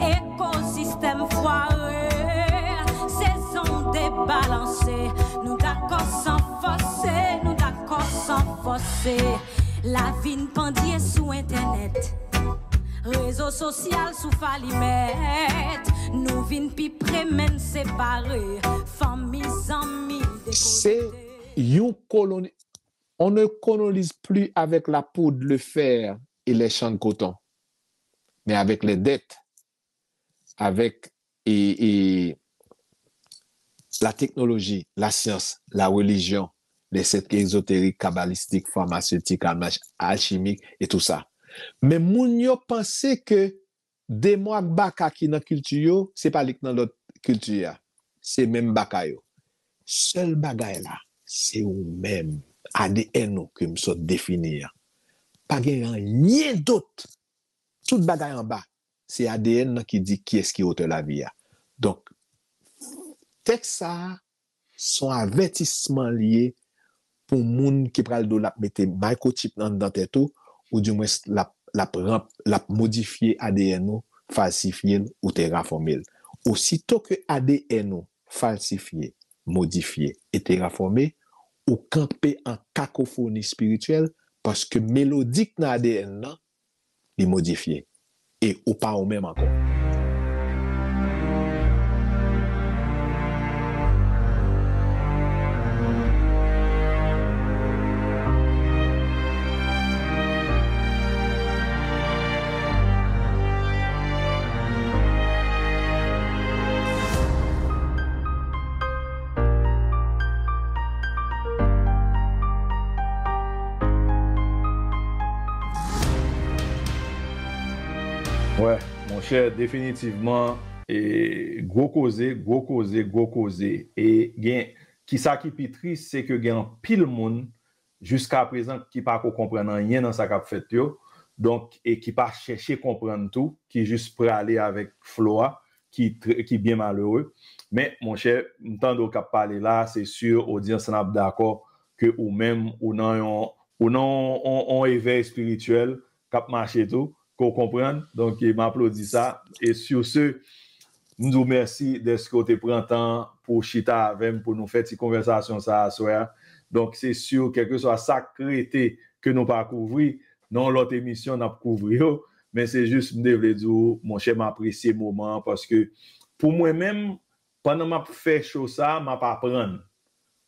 ekosistèm fware, sezon debalanse. Nou dakò san fòse, nou dakò san fòse. Lavi n pandye sou entènèt, rezo sosyal sou falimèt. Nou vin pi pre men n separe, fanmi, zanmi dekonekte. Se yon koloni. On ne colonise plus avec la poudre, le fer et les champs de coton, mais avec les dettes, avec et, et la technologie, la science, la religion, les sectes ésotériques, kabbalistiques, pharmaceutiques, almach- alchimiques et tout ça. Men moun yo panse ke demon ak baka ki nan kilti yo, se pa li k nan lòt kilti a. Se menm baka yo. Sèl bagay la, se ou menm, A D N ou ke m sot defini an. Pa gen anyen dòt. Tout bagay anba, se A D N nan ki di kiyès ki otè lavi a. Donk, tèks sa a, se yon avètisman li ye pou moun ki pral di w l ap mete microchip nan anndan tèt ou, oudimwens l ap l ap ranp l ap modifye A D N ou, falsifye l ou terafòme l. Osito ke A D N ou falsifye, modifye e terafòme, ou kanpe an kakofoni espirityèl paske melodi k nan A D N nan li modifye e ou pa ou menm ankò. Wè, monchè, definitivman, e, gwo koze, gwo koze, gwo koze. E gen, kisa ki pi tris, se ke gen anpil moun, jiska prezan, ki pa ko konprann anyen nan sa k ap fèt yo. Donk, e ki pa chèche konprann tou, ki jis prale avèk flo a, ki, ki byen malere. Men, monchè, m tande w k ap pale la, se si odyans lan ap dakò ke ou menm, ou nan yon, ou nan yon, yon, yon evè espirityèl k ap mache tou, ke w konprann. Donk, e, m aplodi sa. E sur ce, m di w mèsi dèske w te pran tan pou w chita avè m, pou nou fè ti konvèsasyon sa a aswè a. Donk, se si, kèlkeswa sa k rete ke nou pa kouvri, nan yon lòt emisyon, n ap kouvri yo. Men se jis, m te vle di w, monchè, m apresye moman an, paske pou mwen menm, pandan m ap fè cho sa a, m ap aprann.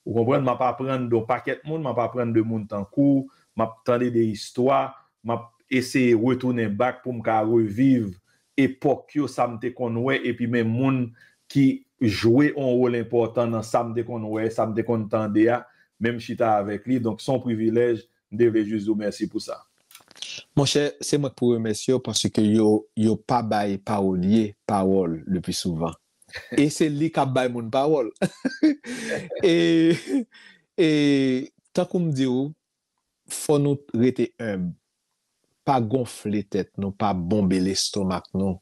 Ou konprann? M ap aprann de yon pakèt moun, m ap aprann de moun tankou w, m ap tande de istwa, m ap eseye retounen back pou m ka reviv epòk yo, sa m te konn wè, epi men moun ki jwe yon wòl enpòtan nan sa m te konn wè, sa m te konn tande a, men m chita avèk li. Donk, se yon privilèj, m te vle jis di w mèsi pou sa. Monchè, se mwen k pou remèsye w paske yo, yo pa bay pawòlye pawòl le pli souvan. E se li k ap bay moun pawòl. E, e tankou m di w, fò nou rete enb. Pa gonfle tèt nou, pa bonbe lestomak nou.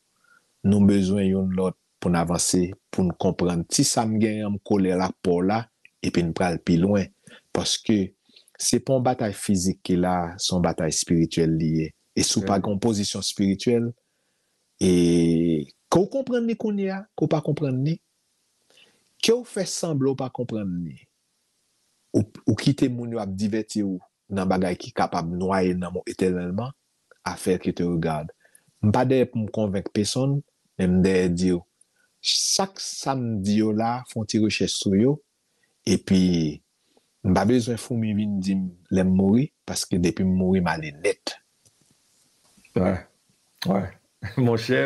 Nou bezwen youn lòt pou n avanse, pou n konprann. Ti sa m genyen an, m kole l ak pa w la, epi n pral pi lwen. Paske se pa yon batay fizik ki la, se yon batay espirityèl li ye. E si w pa gen yon pozisyon espirityèl, e ke w konprann li kounye a, ke w pa konprann li, ke w fè sanblan w pa konprann li, ou, ou kite moun yo ap divèti w nan bagay ki kapab nwaye nanm ou etènèlman, affaire qui te regarde. M pa dèyè pou m konvenk pesonn, men m dèyè di w, chak sa m di yo la, fè yon ti rechèch sou yo, epi m pa bezwen foumi vin di m lè m mouri, paske depi m mouri, m ale nèt. Wè, wè. Monchè,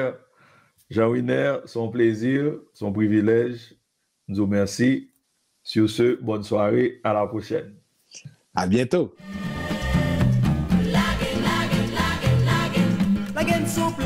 Jean Winer, se yon plezi, se yon privilèj. M di w mèsi. Sur ce, bonne soirée, à la prochaine. À bientôt. Lage n souple,